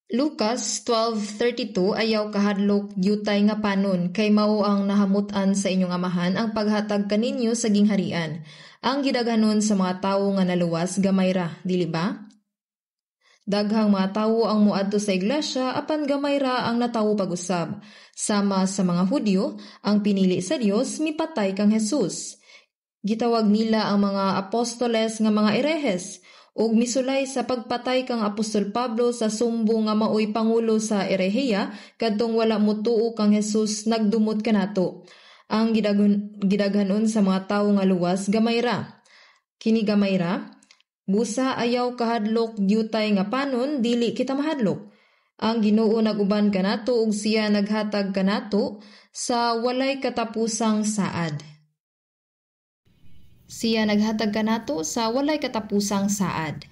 Lucas 12:32 ayaw kahadlok yutay nga panon, kay mao ang nahamut-an sa inyong amahan ang paghatag kaninyo sa gingharian. Ang gidaghanon sa mga tawo nga naluwas gamay ra, dili ba? Daghang mga tawo ang moadto sa iglesia apan gamay ra ang natawo pag-usab. Sama sa mga Hudyo, ang pinili sa Dios mipatay kang Jesus. Gitawag nila ang mga apostoles nga mga erehes ug misulay sa pagpatay kang Apostol Pablo sa sumbong nga maoy pangulo sa erehiya kadtong wala motuo kang Jesus nagdumot kanato. Ang gidaghanon sa mga tawo nga luwas gamay ra. Kini gamay ra, busa ayaw kahadlok dyutay nga panon dili kita mahadlok. Ang Ginoo nag-uban kanato ug siya naghatag kanato sa walay katapusang saad. Siya naghatag kanato sa walay katapusang saad.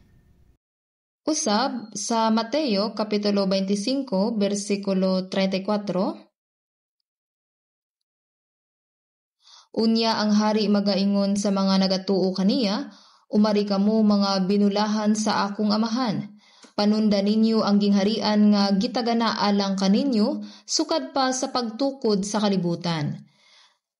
Usab sa Mateo kapitulo 25 bersikulo 34. Unya ang hari magaingon sa mga nagatuo kaniya, umari kamo mga binulahan sa akong amahan. Panunda ninyo ang gingharian nga gitagana alang kaninyo sukad pa sa pagtukod sa kalibutan.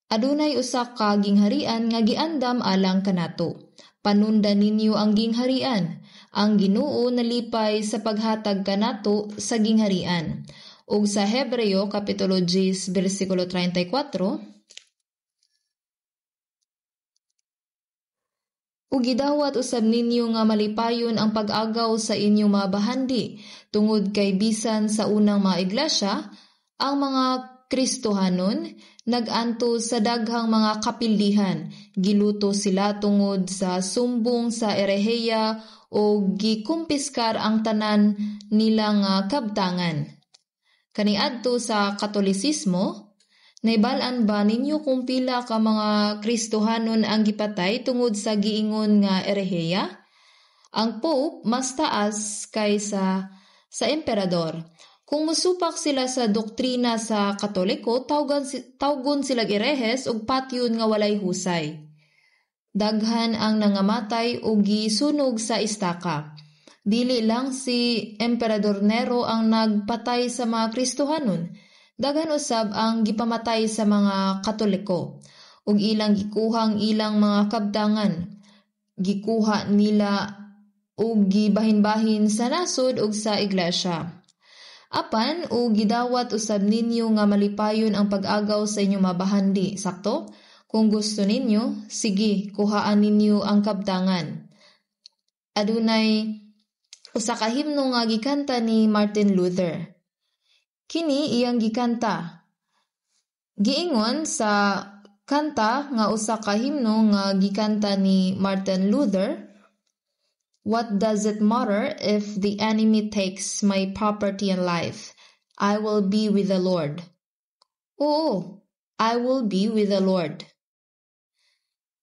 Adunay usa ka gingharian nga giandam alang kanato. Panunda ninyo ang gingharian. Ang Ginoo nalipay sa paghatag kanato sa gingharian. Ug sa Hebreo kapitulo 10 bersikulo 34, ug gidawat usab ninyo nga malipayon ang pag-agaw sa inyong mga bahandi, tungod kay bisan sa unang mga iglesia, ang mga Kristohanon nag-anto sa daghang mga kapildihan, giluto sila tungod sa sumbong sa ereheya o gikumpiskar ang tanan nilang kabtangan. Kaniadto sa Katolisismo, naibal-an ba ninyo kung pila ka mga Kristohanon ang gipatay tungod sa giingon nga ereheya? Ang Pope mas taas kaysa sa emperador. Kung musupak sila sa doktrina sa Katoliko, tawgon silag erehes ug patyon nga walay husay. Daghan ang nangamatay ug gisunog sa istaka. Dili lang si Emperador Nero ang nagpatay sa mga Kristohanon. Daghan usab ang gipamatay sa mga Katoliko ug ilang gikuha ang ilang mga kabtangan. Gikuha nila ug gibahin-bahin sa nasod ug sa iglesia. Apan ug gidawat usab ninyo nga malipayon ang pag-agaw sa inyong mabahandi, sakto? Kung gusto ninyo, sige, kuhaan ninyo ang kabtangan. Adunay usa ka himno nga gikanta ni Martin Luther. Kini iyang gikanta. Giingon sa kanta nga usa ka himno nga gikanta ni Martin Luther, "What does it matter if the enemy takes my property and life? I will be with the Lord." Oo, I will be with the Lord.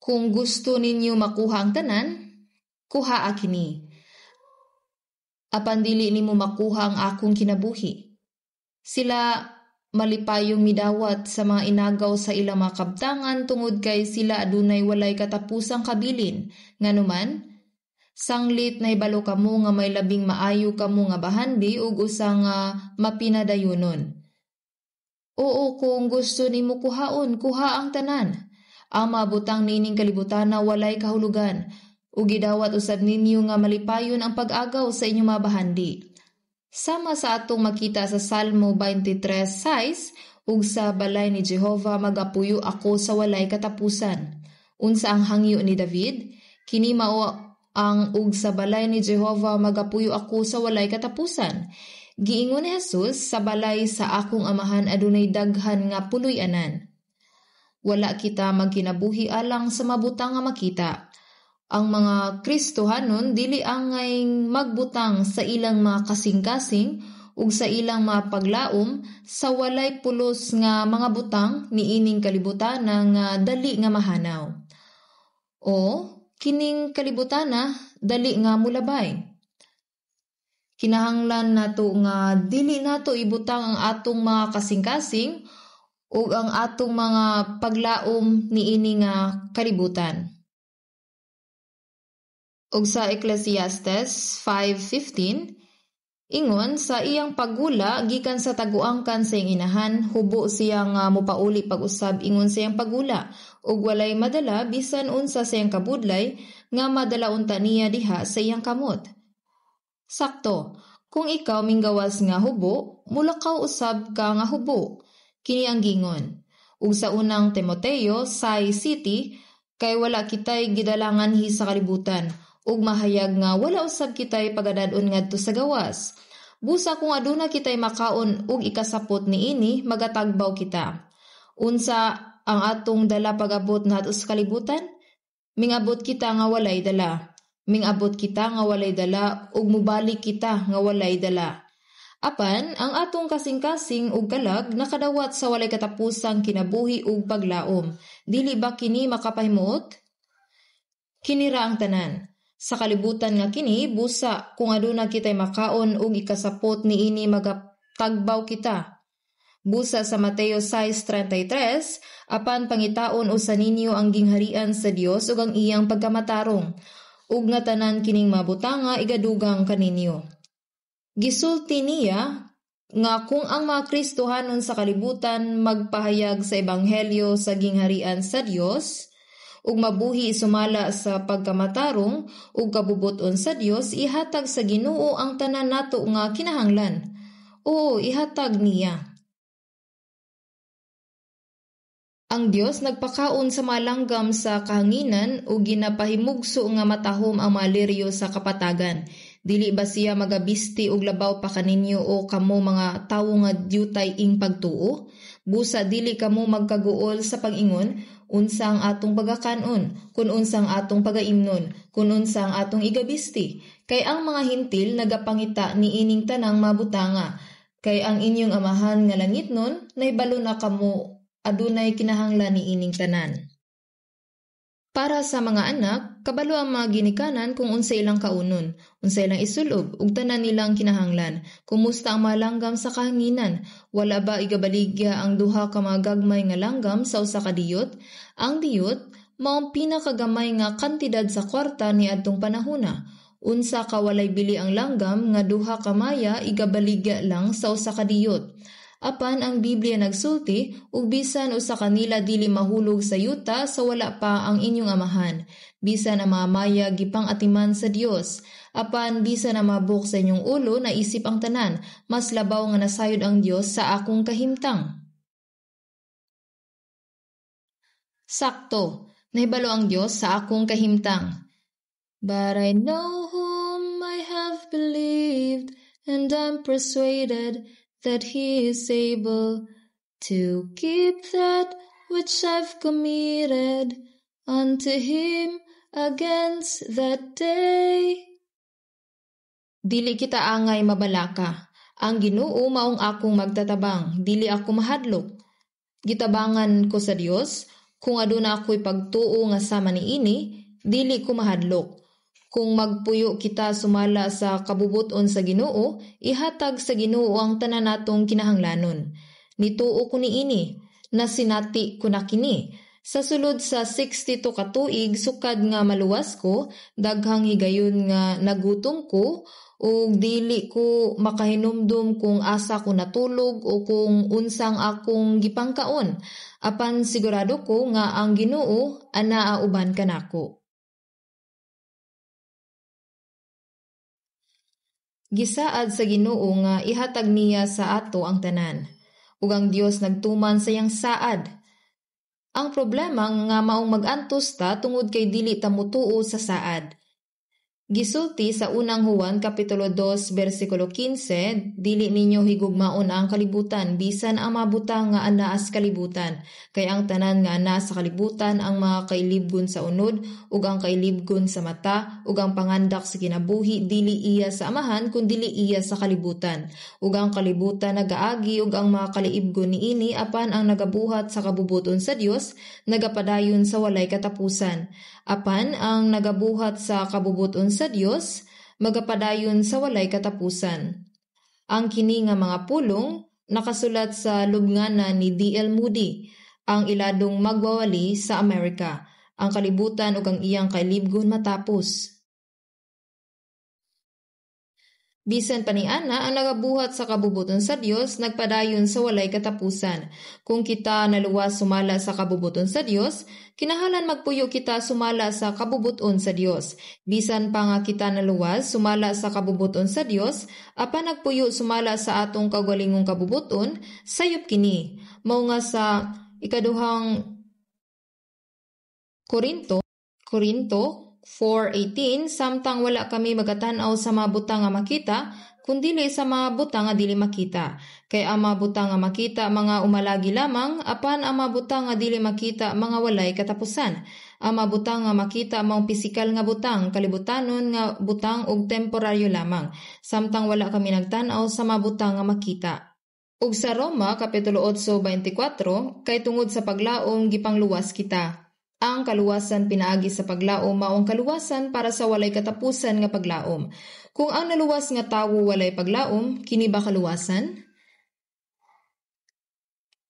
Kung gusto ninyo makuha ang tanan, kuhaa kini. Apan dili nimo makuha ang akong kinabuhi. Sila malipayong midawat sa mga inagaw sa ilang mga kabtangan tungod kay sila adunay walay katapusang kabilin. Nganuman, sanglit nahibalo kamo nga may labing maayo kamo nga bahandi ug usa nga mapinadayunon. Oo, kung gusto nimo kuhaon, kuha ang tanan. Ang mga butang niining kalibutan na walay kahulugan. Ug gidawat usab ninyo nga malipayon ang pag-agaw sa inyong mga bahandi. Sama sa atong makita sa Salmo 23:6, "Ug sa balay ni Jehova magapuyo ako sa walay katapusan." Unsa ang hangyo ni David? Kini mao ang "ug sa balay ni Jehova magapuyo ako sa walay katapusan." Giingon ni Jesus, "Sa balay sa akong Amahan adunay daghan nga puloy-anan." Wala kita magkinabuhi alang sa mabutang nga makita. Ang mga Kristohanon dili angay magbutang sa ilang mga kasing-kasing ug sa ilang mga paglaom sa walay pulos nga mga butang niining kalibutan nga dali nga mahanaw. O kining kalibutana dali nga mulabay. Kinahanglan nato nga dili nato ibutang ang atong mga kasing-kasing ug ang atong mga paglaom niini nga kalibutan. Ug sa Ecclesiastes 5:15, ingon, "Sa iyang paggula gikan sa taguangkan sa iyang inahan, hubo siya nga mopauli pag-usab ingon sa iyang paggula, ug walay madala bisan unsa sa iyang kabudlay nga madala unta niya diha sa iyang kamot." Sakto, kung ikaw minggawas nga hubo, mulakaw usab ka nga hubo. Kini ang gingon. Ug sa Unang Timoteo 6:7, "Kay wala kitay gidalanganhi sa kalibutan, ug mahayag nga wala usab kitay pagadad-on ngadto sa gawas. Busa kung aduna kitay makaon ug ikasapot niini, magatagbaw kita. Unsa ang atong dala pag-abot nato sa kalibutan? Mingabot kita nga walay dala. Mingabot kita nga walay dala ug mubalik kita nga walay dala. Apan ang atong kasing-kasing ug kalag nakadawat sa walay katapusang kinabuhi ug paglaom. Dili ba kini makapahimuot? Kini ra ang tanan. Sa kalibutan nga kini, busa kung aduna kitay makaon ug ikasapot niini, magatagbaw kita. Busa sa Mateo 6:33, "Apan pangitaon usa ninyo ang gingharian sa Dios ug ang iyang pagkamatarong, ug nga tanan kining mabutanga igadugang kaninyo." Gisulti niya nga kung ang mga Kristohanon sa kalibutan magpahayag sa ebanghelyo sa gingharian sa Dios ug mabuhi sumala sa pagkamatarong ug kabubuton sa Dios, ihatag sa Ginoo ang tanan nato nga kinahanglan. Oo, ihatag niya. Ang Dios nagpakaon sa mga langgam sa kahanginan ug ginapahimugso nga matahom ang mga liryo sa kapatagan. Dili ba siya magabisti og labaw pa kaninyo, o kamo mga tawo nga dyutay ing pagtuo? Busa dili kamo magkaguol sa pag-ingon, unsa ang atong pagakanon, kun unsa ang atong pagaimnon, kun unsa ang atong igabisti? Kay ang mga Hintil nagapangita niining tanang mabutanga. Kay ang inyong Amahan nga langitnon nahibalo na kamo adunay kinahanglan niining tanan. Para sa mga anak, kabalo ang mga ginikanan kung unsa ilang kaunon, unsa ilang isulob, ug tanan nilang kinahanglan. Kumusta ang mga langgam sa kahanginan? Wala ba igabaligya ang duha ka mga gagmay nga langgam sa usa ka diyot? Ang diyot Maong pinakagamay nga kantidad sa kwarta niadtong panahona. Unsa ka walay bili ang langgam nga duha ka maya igabaligya lang sa usa ka diyot. Apan ang Biblia nagsulti ug bisan usa kanila dili mahulog sa yuta sa wala pa ang inyong amahan. Bisan ang mga maya gipang-atiman sa Dios. Apan bisan ang mga buhok sa inyong ulo naisip ang tanan, mas labaw nga nasayod ang Dios sa akong kahimtang. Sakto, nahibalo ang Dios sa akong kahimtang. But I know whom I have believed, and I'm persuaded that He is able to keep that which I've committed unto Him against that day. Dili kita angay mabalaka. Ang Ginoo maong akong magtatabang, dili ako mahadlok. Gitabangan ko sa Dios, kung aduna ako'y pagtuo nga sama niini, dili ko mahadlok. Kung magpuyo kita sumala sa kabubuton sa Ginoo, ihatag sa Ginoo ang tanan natong kinahanglanon. Nituo ko niini, nasinati ko na kini. Sa sulod sa 62 ka tuig sukad nga maluwas ko, daghang higayon nga nagutom ko ug dili ko makahinumdum kung asa ko natulog o kung unsang akong gipangkaon. Apan sigurado ko nga ang Ginoo anaa uban kanako. Gisaad sa Ginoo nga ihatag niya sa ato ang tanan, ug ang Dios nagtuman sa iyang saad. Ang problema nga maong mag-antos ta tungod kay dili ta motuo sa saad. Gisulti sa unang Juan kapitulo 2 bersikulo 15, dili ninyo higugmaon ang kalibutan bisan ang mga butang nga anaa sa kalibutan, kay ang tanan nga anaa sa kalibutan ang mga kailibgon sa unod ug ang kailibgon sa mata ug ang pangandak sa kinabuhi dili iya sa Amahan kun dili iya sa kalibutan. Ug ang kalibutan nagaagi ug ang mga kaliibgon niini, apan ang nagabuhat sa kabubuton sa Dios nagapadayon sa walay katapusan. Apan ang nagabuhat sa kabubuton sa Dios magapadayon sa walay katapusan. Ang kini nga mga pulong nakasulat sa lubngana ni D.L. Moody, ang iladong magwawali sa Amerika. Ang kalibutan ug ang iyang kailibgon matapos. Bisan pa ni ana, ang nagabuhat sa kabubuton sa Dios nagpadayon sa walay katapusan. Kung kita naluwas sumala sa kabubuton sa Dios, kinahanglan magpuyo kita sumala sa kabubuton sa Dios. Bisan pa nga kita naluwas sumala sa kabubuton sa Dios, apan nagpuyo sumala sa atong kaugalingong kabubuton, sayop kini. Mao nga sa ikaduhang Korinto 4:18, samtang wala kami magatan-aw sa mga butang nga makita, kundili sa mga butang nga dili makita. Kay ang mga butang nga makita mga umalagi lamang, apan ang mga butang nga dili makita mga walay katapusan. Ang mga butang nga makita maong pisikal nga butang, kalibutanon nga butang ug temporaryo lamang, samtang wala kami nagtan-aw sa mga butang nga makita. Ug sa Roma kapitulo 8:24, kay tungod sa paglaom gipangluwas kita. Ang kaluwasan pinaagi sa paglaom maong kaluwasan para sa walay katapusan nga paglaom. Kung ang naluwas nga tawo walay paglaom, kini ba kaluwasan?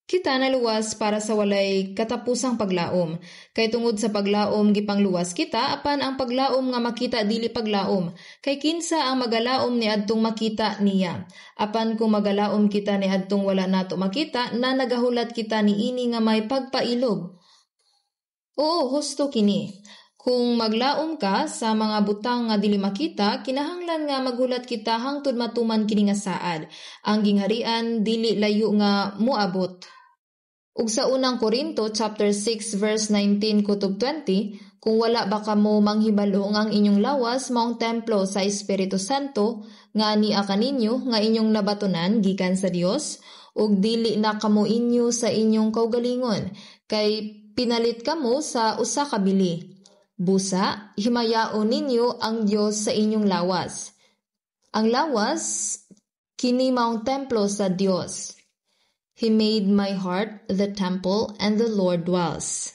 Kita naluwas para sa walay katapusang paglaom. Kay tungod sa paglaom gipangluwas kita, apan ang paglaom nga makita dili paglaom. Kay kinsa ang magalaom niadtong makita niya. Apan kung magalaom kita niadtong wala nato makita, na nagahulat kita niini nga may pagpailob. Oo, husto kini. Kung maglaom ka sa mga butang nga dili makita, kinahanglan nga maghulat kita hangtod matuman kini nga saad. Ang gingharian dili layo nga moabot. Ug sa unang Korinto chapter 6 verse 19 kutob 20, kung wala ba kamo manghibalo nga ang inyong lawas maong templo sa Espiritu Santo nga ania kaninyo nga inyong nabatunan gikan sa Dios, ug dili na kamo inyo sa inyong kaugalingon, kay pinalit kamo sa usa ka bili. Busa, himayaon ninyo ang Dios sa inyong lawas. Ang lawas kini maong templo sa Dios. He made my heart the temple and the Lord dwells.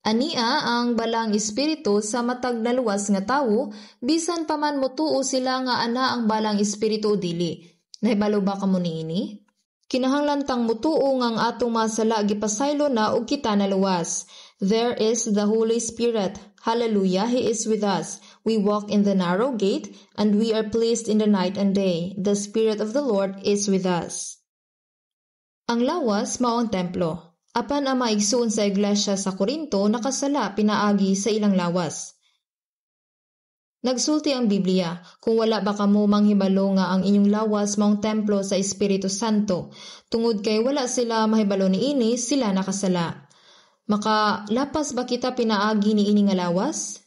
Ania ang balang espiritu sa matag naluwas nga tawo, bisan pa man motuo sila nga ana ang balang espiritu o dili. Nahibalo ba kamo niini? Kinahanglan tang mutuo nga ang atong mga sala gipasaylo na ug kita naluwas. There is the Holy Spirit. Hallelujah, He is with us. We walk in the narrow gate, and we are pleased in the night and day. The Spirit of the Lord is with us. Ang lawas mao ang templo. Apan ang mga igsuon sa iglesia sa Korinto nakasala pinaagi sa ilang lawas. Nagsulti ang Biblia, kung wala ba kamo manghibalo nga ang inyong lawas maong templo sa Espiritu Santo, tungod kay wala sila mahibalo niini, sila nakasala. Makalapas ba kita pinaagi niini nga lawas?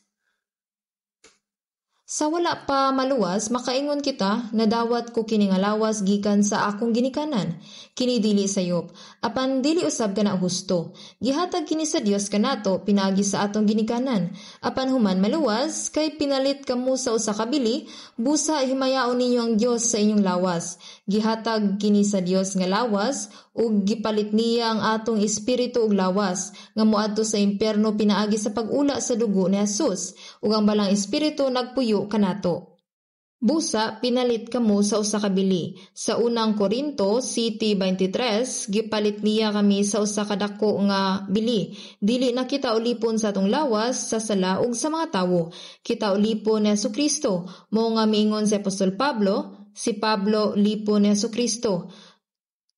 Sa wala pa maluwas, makaingon kita, nadawat ko kini nga lawas gikan sa akong ginikanan. Kini dili sayop, apan dili usab kana husto. Gihatag kini sa Dios kanato pinaagi sa atong ginikanan. Apan human maluwas, kay pinalit kamo sa usa ka bili, busa himayaon ninyo ang Dios sa inyong lawas. Gihatag kini sa Dios nga lawas ug gipalit niya ang atong espiritu ug lawas nga moadto sa impyerno pinaagi sa pag-ula sa dugo ni Jesus, ug ang balang espiritu nagpuyo kanato. Busa pinalit kamo sa usa ka bili. Sa unang Korinto City 23, gipalit niya kami sa usa ka dako nga bili. Dili na kita ulipon sa atong lawas, sa sala ug sa mga tawo. Kita ulipon ni Hesukristo. Mao nga miingon si Apostol Pablo, si Pablo lipon ni Hesukristo.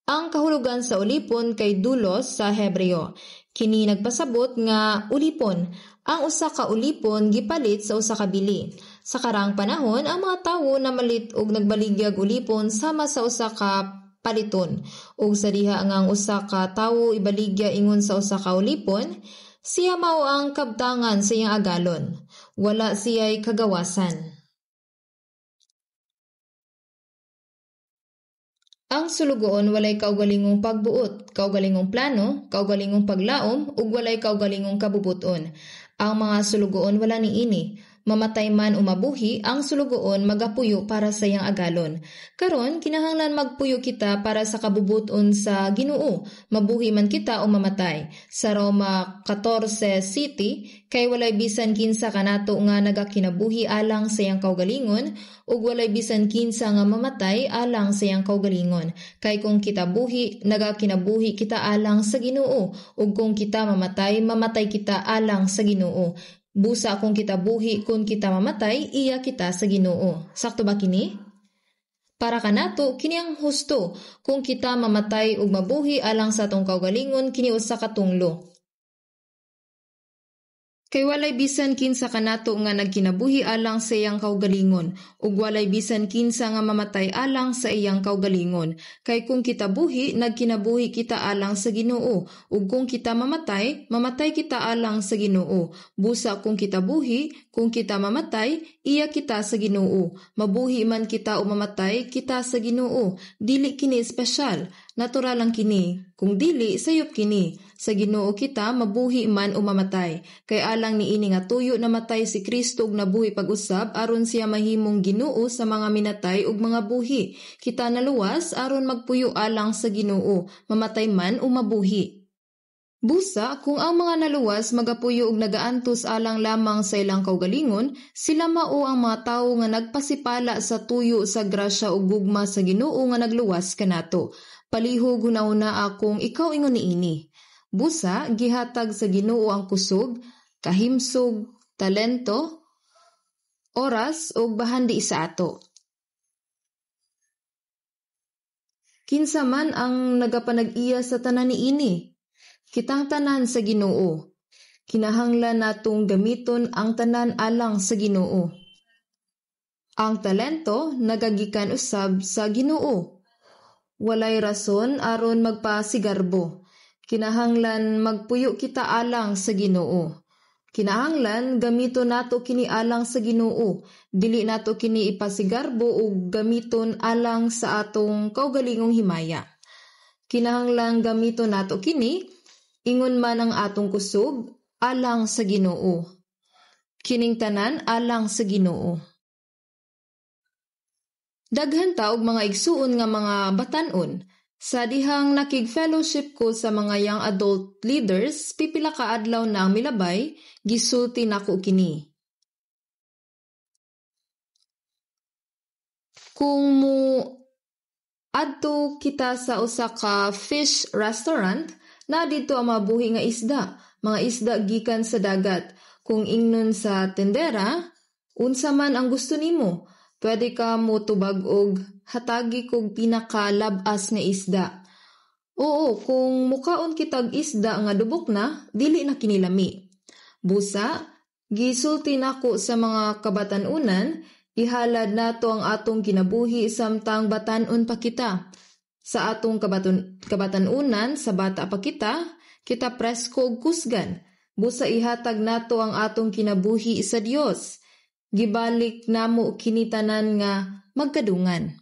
Ang kahulugan sa ulipon kay dulos sa Hebreo. Kini nagpasabot nga ulipon. Ang usa ka ulipon gipalit sa usa ka bili. Sa karaang panahon, ang mga tawo namalit og nagbaligyag ulipon sama sa usa ka paliton. Ug sa diha nga ang usa ka tawo ibaligya ingon sa usa ka ulipon, siya mao ang kabtangan sa iyang agalon. Wala siya'y kagawasan. Ang sulugoon walay kaugalingong pagbuot, kaugalingong plano, kaugalingong paglaom, ug walay kaugalingong kabubuton. Ang mga sulugoon wala niini. Mamatay man o mabuhi, ang sulugoon magapuyo para sa iyang agalon. Karon kinahanglan magpuyo kita para sa kabubuton sa Ginoo, mabuhi man kita o mamatay. Sa Roma 14 City, kay walay bisan kinsa kanato nga nagakinabuhi alang sa iyang kaugalingon, ug walay bisan kinsa nga mamatay alang sa iyang kaugalingon. Kay kung kita buhi, nagakinabuhi kita alang sa Ginoo, ug kung kita mamatay, mamatay kita alang sa Ginoo. Busa kung kita buhi, kung kita mamatay, iya kita sa Ginoo. Sakto ba kini? Para kanato, kini ang husto. Kung kita mamatay ug mabuhi alang sa atong kaugalingon, kini usa ka tunglo. Kay walay bisan kinsa kanato nga nagkinabuhi alang sa iyang kaugalingon, ug walay bisan kinsa nga mamatay alang sa iyang kaugalingon. Kay kung kita buhi, nagkinabuhi kita alang sa Ginoo, ug kung kita mamatay, mamatay kita alang sa Ginoo. Busa kung kita buhi, kung kita mamatay, iya kita sa Ginoo. Mabuhi man kita o mamatay, kita sa Ginoo. Dili kini espesyal, natural lang kini. Kung dili, sayop kini. Sa Ginoo kita mabuhi man o mamatay. Kay alang niini nga tuyo namatay si Kristo ug nabuhi pag-usab aron siya mahimong Ginoo sa mga minatay ug mga buhi. Kita naluwas aron magpuyo alang sa Ginoo, mamatay man o mabuhi. Busa, kung ang mga naluwas magapuyo og nagaantos alang lamang sa ilang kaugalingon, sila mao ang mga tawo nga nagpasipala sa tuyo sa grasya ug gugma sa Ginoo nga nagluwas kanato. Palihog hunahuna akong ikaw ingon niini. Busa, gihatag sa Ginoo ang kusog, kahimsog, talento, oras ug bahandi sa ato. Kinsa man ang nagapanag-iya sa tanan niini? Kitang tanan sa Ginoo. Kinahanglan natong gamiton ang tanan alang sa Ginoo. Ang talento nagagikan usab sa Ginoo. Walay rason aron magpasigarbo. Kinahanglan magpuyo kita alang sa Ginoo. Kinahanglan gamito nato kini alang sa Ginoo. Dili nato kini ipasigarbo ug gamiton alang sa atong kaugalingong himaya. Kinahanglan gamito nato kini ingon man ang atong kusog alang sa Ginoo. Kining tanan alang sa Ginoo. Daghan ta og mga igsuon nga mga batan-on. Sa dihang nakig-fellowship ko sa mga young adult leaders, pipila ka adlaw na ang milabay, gisulti nako kini. Kung mo adto kita sa usa ka fish restaurant, na didto ang mabuhi nga isda. Mga isda gikan sa dagat. Kung ingnon sa tendera, unsa man ang gusto nimo? Pwede ka motubag og hatagi kog pinakalab-as nga isda. Oo, kung mukaon kitag isda nga dubok na, dili na kini lami. Busa, gisulti nako sa mga kabatan-unan, ihalad nato ang atong kinabuhi samtang batan-on pa kita. Sa atong kabatan-unan, sa bata pa kita, kita presko og kusgan. Busa ihatag nato ang atong kinabuhi sa Dios. Gibalik namo kini tanan nga magkadungan.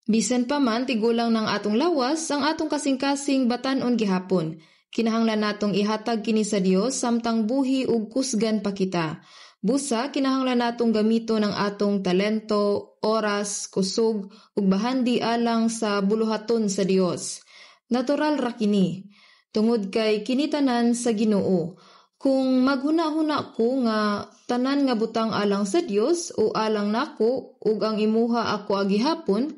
Bisan pa man tigulang ng atong lawas, ang atong kasing-kasing batan-on gihapon. Kinahanglan natong ihatag kini sa Dios samtang buhi ug kusgan pa kita. Busa kinahanglan natong gamiton ang atong talento, oras, kusog ug bahandi alang sa buluhaton sa Dios. Natural ra kini. Tungod kay kini tanan sa Ginoo. Kung maghuna-huna ko nga tanan nga butang alang sa Dios o alang nako ug ang imuha ako agihapon,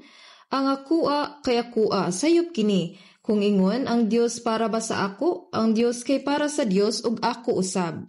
ang akoa kay akoa sayop kini. Kung ingon ang Dios para ba sa ako, ang Dios kay para sa Dios ug ako usab.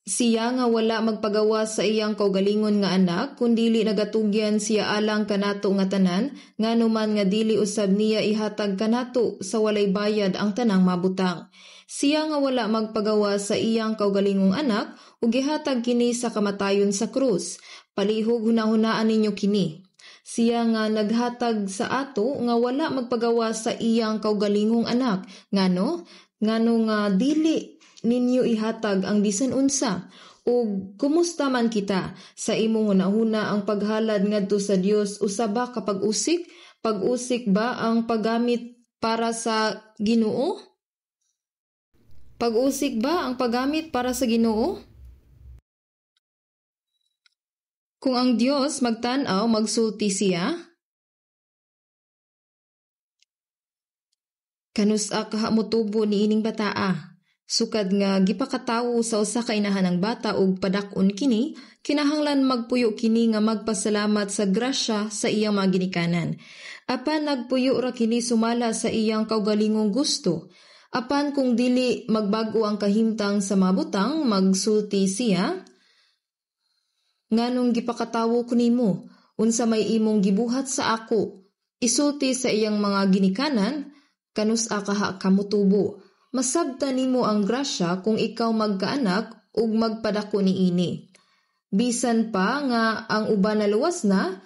Siya nga wala magpagawa sa iyang kaugalingon nga anak, kun dili nagatugyan siya alang kanato nga tanan, ngano man nga dili usab niya ihatag kanato sa walay bayad ang tanang mabutang. Siya nga wala magpagawa sa iyang kaugalingong anak, ug gihatag kini sa kamatayon sa krus. Palihog hunahunaan ninyo kini. Siya nga naghatag sa ato nga wala magpagawa sa iyang kaugalingong anak, ngano? Ngano nga dili ninyo ihatag ang bisan unsa? Ug kumusta man kita sa imong hunahuna ang paghalad ngadto sa Dios usa ba ka pag-usik? Pag-usik ba ang paggamit para sa Ginoo? Pag-usik ba ang paggamit para sa Ginoo? Kung ang Dios magtan-aw, magsulti siya? Kanus-a kaha motubo niining bataa? Sukad nga gipakatawo sa usa ka inahan ang bata ug padak-on kini, kinahanglan magpuyo kini nga magpasalamat sa grasya sa iyang mga ginikanan. Apan nagpuyo ra kini sumala sa iyang kaugalingong gusto. Apan kung dili magbag-o ang kahimtang sa mabutang, magsulti siya, nganong gipakatawo ko nimo, unsa may imong gibuhat sa ako? Isulti sa iyang mga ginikanan, kanus-a kaha kamutubo. Masabta nimo ang grasya kung ikaw magkaanak ug magpadako niini. Bisan pa nga ang uban naluwas na,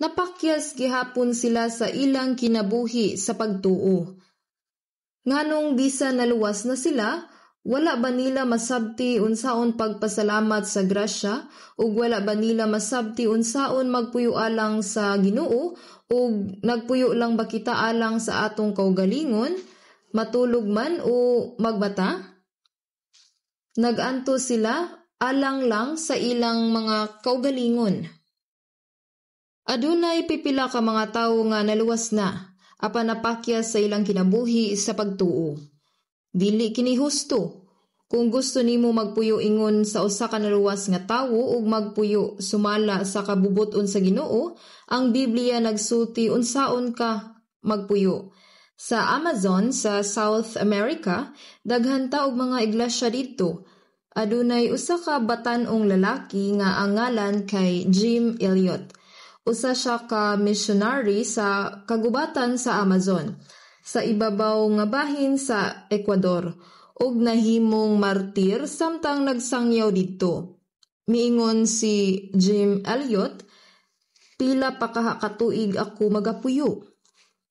napakyas gihapon sila sa ilang kinabuhi sa pagtuo. Nganong bisan naluwas na sila, wala ba nila masabti unsaon pagpasalamat sa grasya ug wala ba nila masabti unsaon magpuyo alang sa Ginoo ug nagpuyo lang ba kita alang sa atong kaugalingon? Matulog man o magbata? Nag-anto sila alang lang sa ilang mga kaugalingon. Adunay pipila ka mga tawo nga naluwas na, apan napakyas sa ilang kinabuhi sa pagtuo. Dili kini husto. Kung gusto nimo magpuyo ingon sa usa ka naluwas nga tawo ug magpuyo sumala sa kabubut-on sa Ginoo, ang Biblia nagsulti unsaon ka magpuyo. Sa Amazon sa South America, daghan ta og mga iglesia didto. Adunay usa ka batan-ong lalaki nga ang ngalan kay Jim Elliot. Usa siya ka missionary sa kagubatan sa Amazon, sa ibabaw nga bahin sa Ecuador, ug nahimong martir samtang nagsangyaw didto. Miingon si Jim Elliot, pila pa kaha ka tuig ako magapuyo.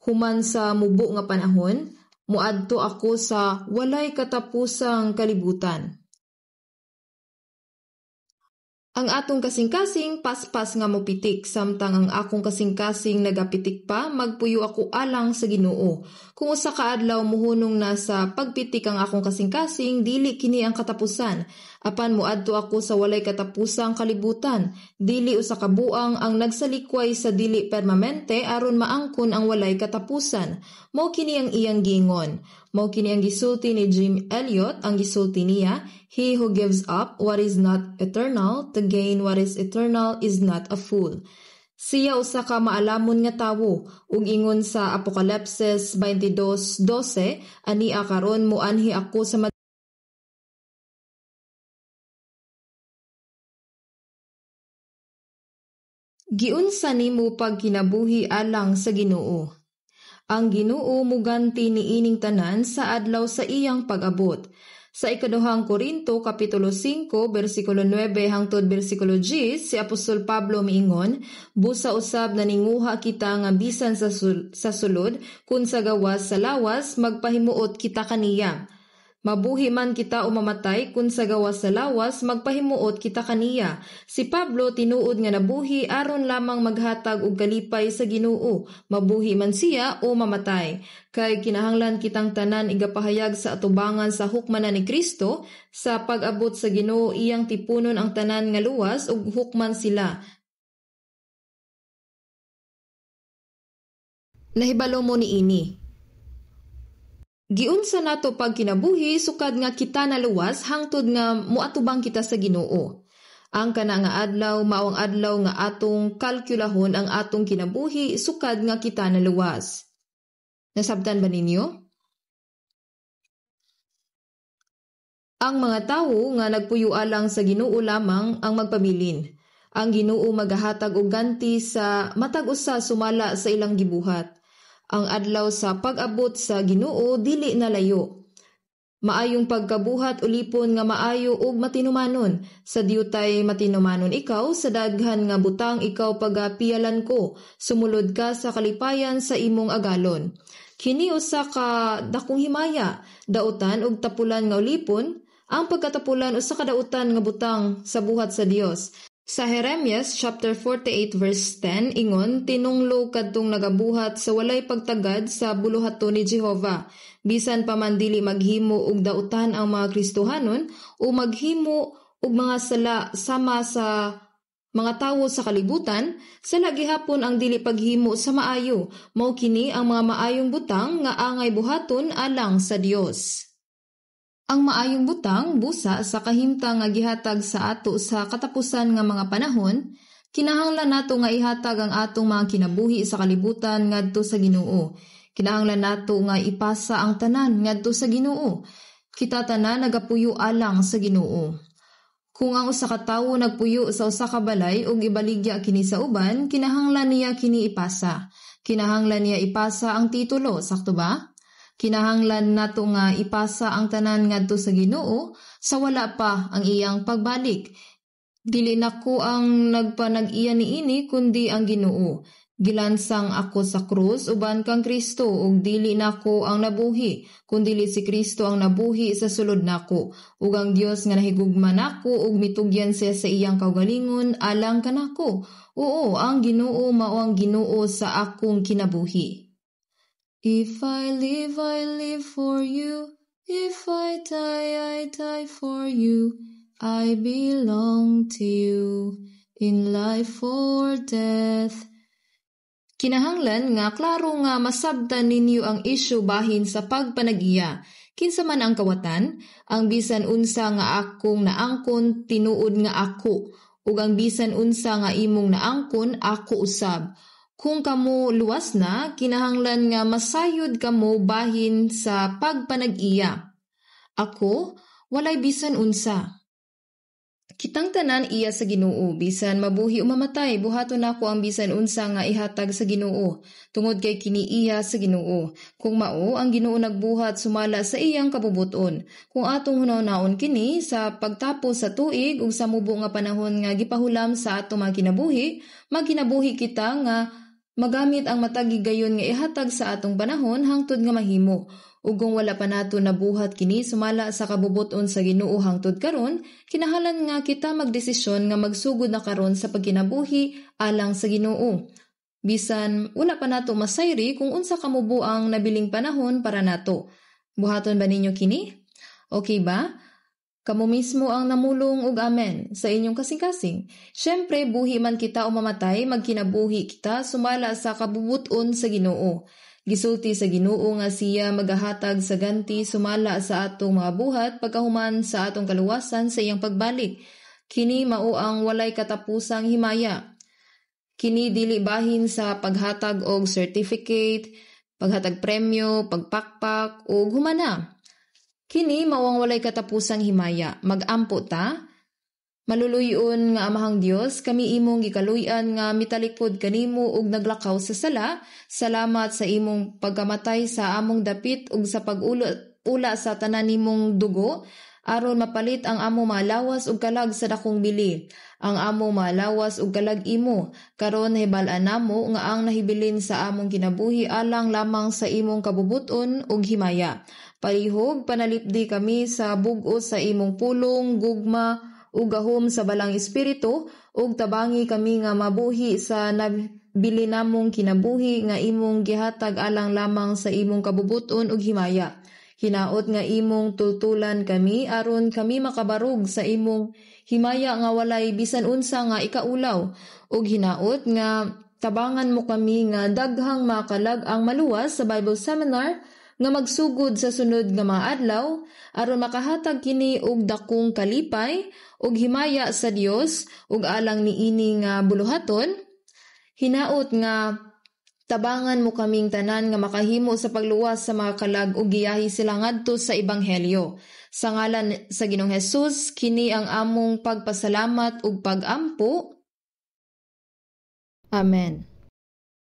Human sa mubo nga panahon, muadto ako sa walay katapusang kalibutan. Ang atong kasing-kasing paspas nga mopitik, samtang ang akong kasing-kasing nagapitik pa, magpuyo ako alang sa Ginoo. Kung usa ka adlaw muhunong na sa pagpitik ang akong kasing-kasing, dili kini ang katapusan. Apan muadto ako sa walay katapusang kalibutan. Dili usa ka buang ang nagsalikway sa dili permanente aron maangkon ang walay katapusan. Mao kini ang iyang giingon. Mao kini ang gisulti ni Jim Elliot, ang gisulti niya, he who gives up what is not eternal to gain what is eternal is not a fool. Siya usa ka maalamon nga tawo ug ingon sa Apokalipsis 22:12, ania karon moanhi ako sa Giunsa nimo pagkinabuhi alang sa Ginoo. Ang Ginoo muganti niining tanan sa adlaw sa iyang pag-abot. Sa ikaduhang Korinto kapitulo 5 bersikulo 9 hangtod bersikulo 10, si Apostol Pablo miingon, busa usab naninguha kita nga bisan sa sulod kun sa gawas sa lawas magpahimuot kita kaniya. Mabuhi man kita o mamatay kun sa gawas sa lawas magpahimuot kita kaniya. Si Pablo tinuod nga nabuhi aron lamang maghatag og kalipay sa Ginoo, mabuhi man siya o mamatay. Kay kinahanglan kitang tanan igapahayag sa atubangan sa hukmanan ni Kristo sa pag-abot sa Ginoo iyang tipunon ang tanan nga luwas ug hukman sila. Nahibalo mo niini. Giunsa nato pagkinabuhi sukad nga kita naluwas hangtod nga moatubang kita sa Ginoo. Ang kana nga adlaw mao ang adlaw nga atong kalkulahon ang atong kinabuhi sukad nga kita naluwas. Nasabtan ba ninyo? Ang mga tawo nga nagpuyo alang sa Ginoo lamang ang magpabilin. Ang Ginoo magahatag og ganti sa matag usa sumala sa ilang gibuhat. Ang adlaw sa pag-abot sa Ginoo dili na layo. Maayong pagkabuhat ulipon nga maayo ug matinumanon. Sa diutay matinumanon ikaw, sa daghan nga butang ikaw pagapiyalan ko. Sumulod ka sa kalipayan sa imong agalon. Kini usa ka dakong himaya, dautan ug tapulan nga ulipon, ang pagkatapulan usa ka dautan nga butang sa buhat sa Dios. Sa Jeremias chapter 48 verse 10 ingon, tinunglo kadtong nagabuhat sa walay pagtagad sa buluhaton ni Jehova. Bisan pa man dili maghimo og dautan ang mga Kristohanon o maghimo og mga sala sama sa mga tawo sa kalibutan, sala gihapon ang dili paghimo sa maayo. Mao kini ang mga maayong butang nga angay buhaton alang sa Dios. Ang maayong butang busa sa kahimtang nga gihatag sa ato sa katapusan nga mga panahon, kinahanglan nato nga ihatag ang atong mga kinabuhi sa kalibutan ngadto sa Ginoo. Kinahanglan nato nga ipasa ang tanan ngadto sa Ginoo. Kita tanan nagapuyo alang sa Ginoo. Kung ang usa ka tawo nagpuyo sa usa ka balay ug ibaligya kini sa uban, kinahanglan niya kini ipasa. Kinahanglan niya ipasa ang titulo, sakto ba? Kinahanglan nato nga ipasa ang tanan ngadto sa Ginoo sa wala pa ang iyang pagbalik. Dili nako ang nagpanag-iya niini kundi ang Ginoo. Gilansang ako sa krus uban kang Kristo ug dili nako ang nabuhi kundi si Kristo ang nabuhi sa sulod nako. Ug ang Dios nga nahigugma nako ug mitugyan siya sa iyang kaugalingon alang kanako. Oo, ang Ginoo mao ang Ginoo sa akong kinabuhi. If I live for you. If I die for you. I belong to you in life or death. Kinahanglan nga klaro nga masabtan ninyo ang isyu bahin sa pagpanag-iya. Kinsa man ang kawatan, ang bisan unsa nga akong naangkon tinuod nga ako, ug ang bisan unsa nga imong naangkon ako usab. Kung kamo luwas na, kinahanglan nga masayod kamo bahin sa pagpanag-iya. Ako, walay bisan unsa. Kitang tanan iya sa Ginoo, bisan mabuhi o mamatay, buhaton nako ang bisan unsa nga ihatag sa Ginoo, tungod kay kini iya sa Ginoo. Kung mao, ang Ginoo nagbuhat sumala sa iyang kabubuton. Kung atong hunaw-naon kini sa pagtapos sa tuig ug sa mubo nga panahon nga gipahulam sa atong mga kinabuhi, magkinabuhi kita nga magamit ang matag higayon nga ihatag sa atong panahon hangtod nga mahimo. Ug kung wala pa nato nabuhat kini sumala sa kabubuton sa Ginoo hangtod karon, kinahanglan nga kita magdesisyon nga magsugod na karon sa pagkinabuhi alang sa Ginoo. Bisan wala pa nato masayri kung unsa kamubo ang nabiling panahon para nato. Buhaton ba ninyo kini? Okay ba? Kamo mismo ang namulong og amen sa inyong kasing-kasing. Siyempre, buhi man kita o mamatay, magkinabuhi kita sumala sa kabubuton sa Ginoo. Gisulti sa Ginoo nga siya magahatag sa ganti sumala sa atong mga buhat pagkahuman sa atong kaluwasan sa iyang pagbalik. Kini mao ang walay katapusang himaya. Kini dili bahin sa paghatag og certificate, paghatag premyo, pagpakpak ug humana. Kini mao ang walay katapusang himaya. Mag-ampo ta. Maluluy-on nga Amahang Dios, kami imong gikaluy-an nga mitalikod kanimo ug naglakaw sa sala. Salamat sa imong pagkamatay sa among dapit ug sa pag-ula ula sa tanan nimong dugo aron mapalit ang among mga lawas ug kalag sa dakong bili. Ang among mga lawas ug kalag imo. Karon nahibal-an namo nga ang nahibilin sa among kinabuhi alang lamang sa imong kabubut-on ug himaya. Palihog panalipdi kami sa bug-os sa imong pulong, gugma ug gahom sa Balaang Espiritu ug tabangi kami nga mabuhi sa nabili namong kinabuhi nga imong gihatag alang lamang sa imong kabubut-on ug himaya. Hinaot nga imong tultulan kami aron kami makabarog sa imong himaya nga walay bisan unsa nga ikaulaw, ug hinaot nga tabangan mo kami nga daghang makalag ang maluwas sa Bible Seminar nga magsugod sa sunod nga mga adlaw aron makahatag kini og dakong kalipay ug himaya sa Dios ug alang niini nga buluhaton. Hinaot nga tabangan mo kaming tanan nga makahimo sa pagluwas sa mga kalag ug giyahi sila ngadto sa ebanghelyo. Sa ngalan sa Ginoong Hesus, kini ang among pagpasalamat ug pagampo. Amen.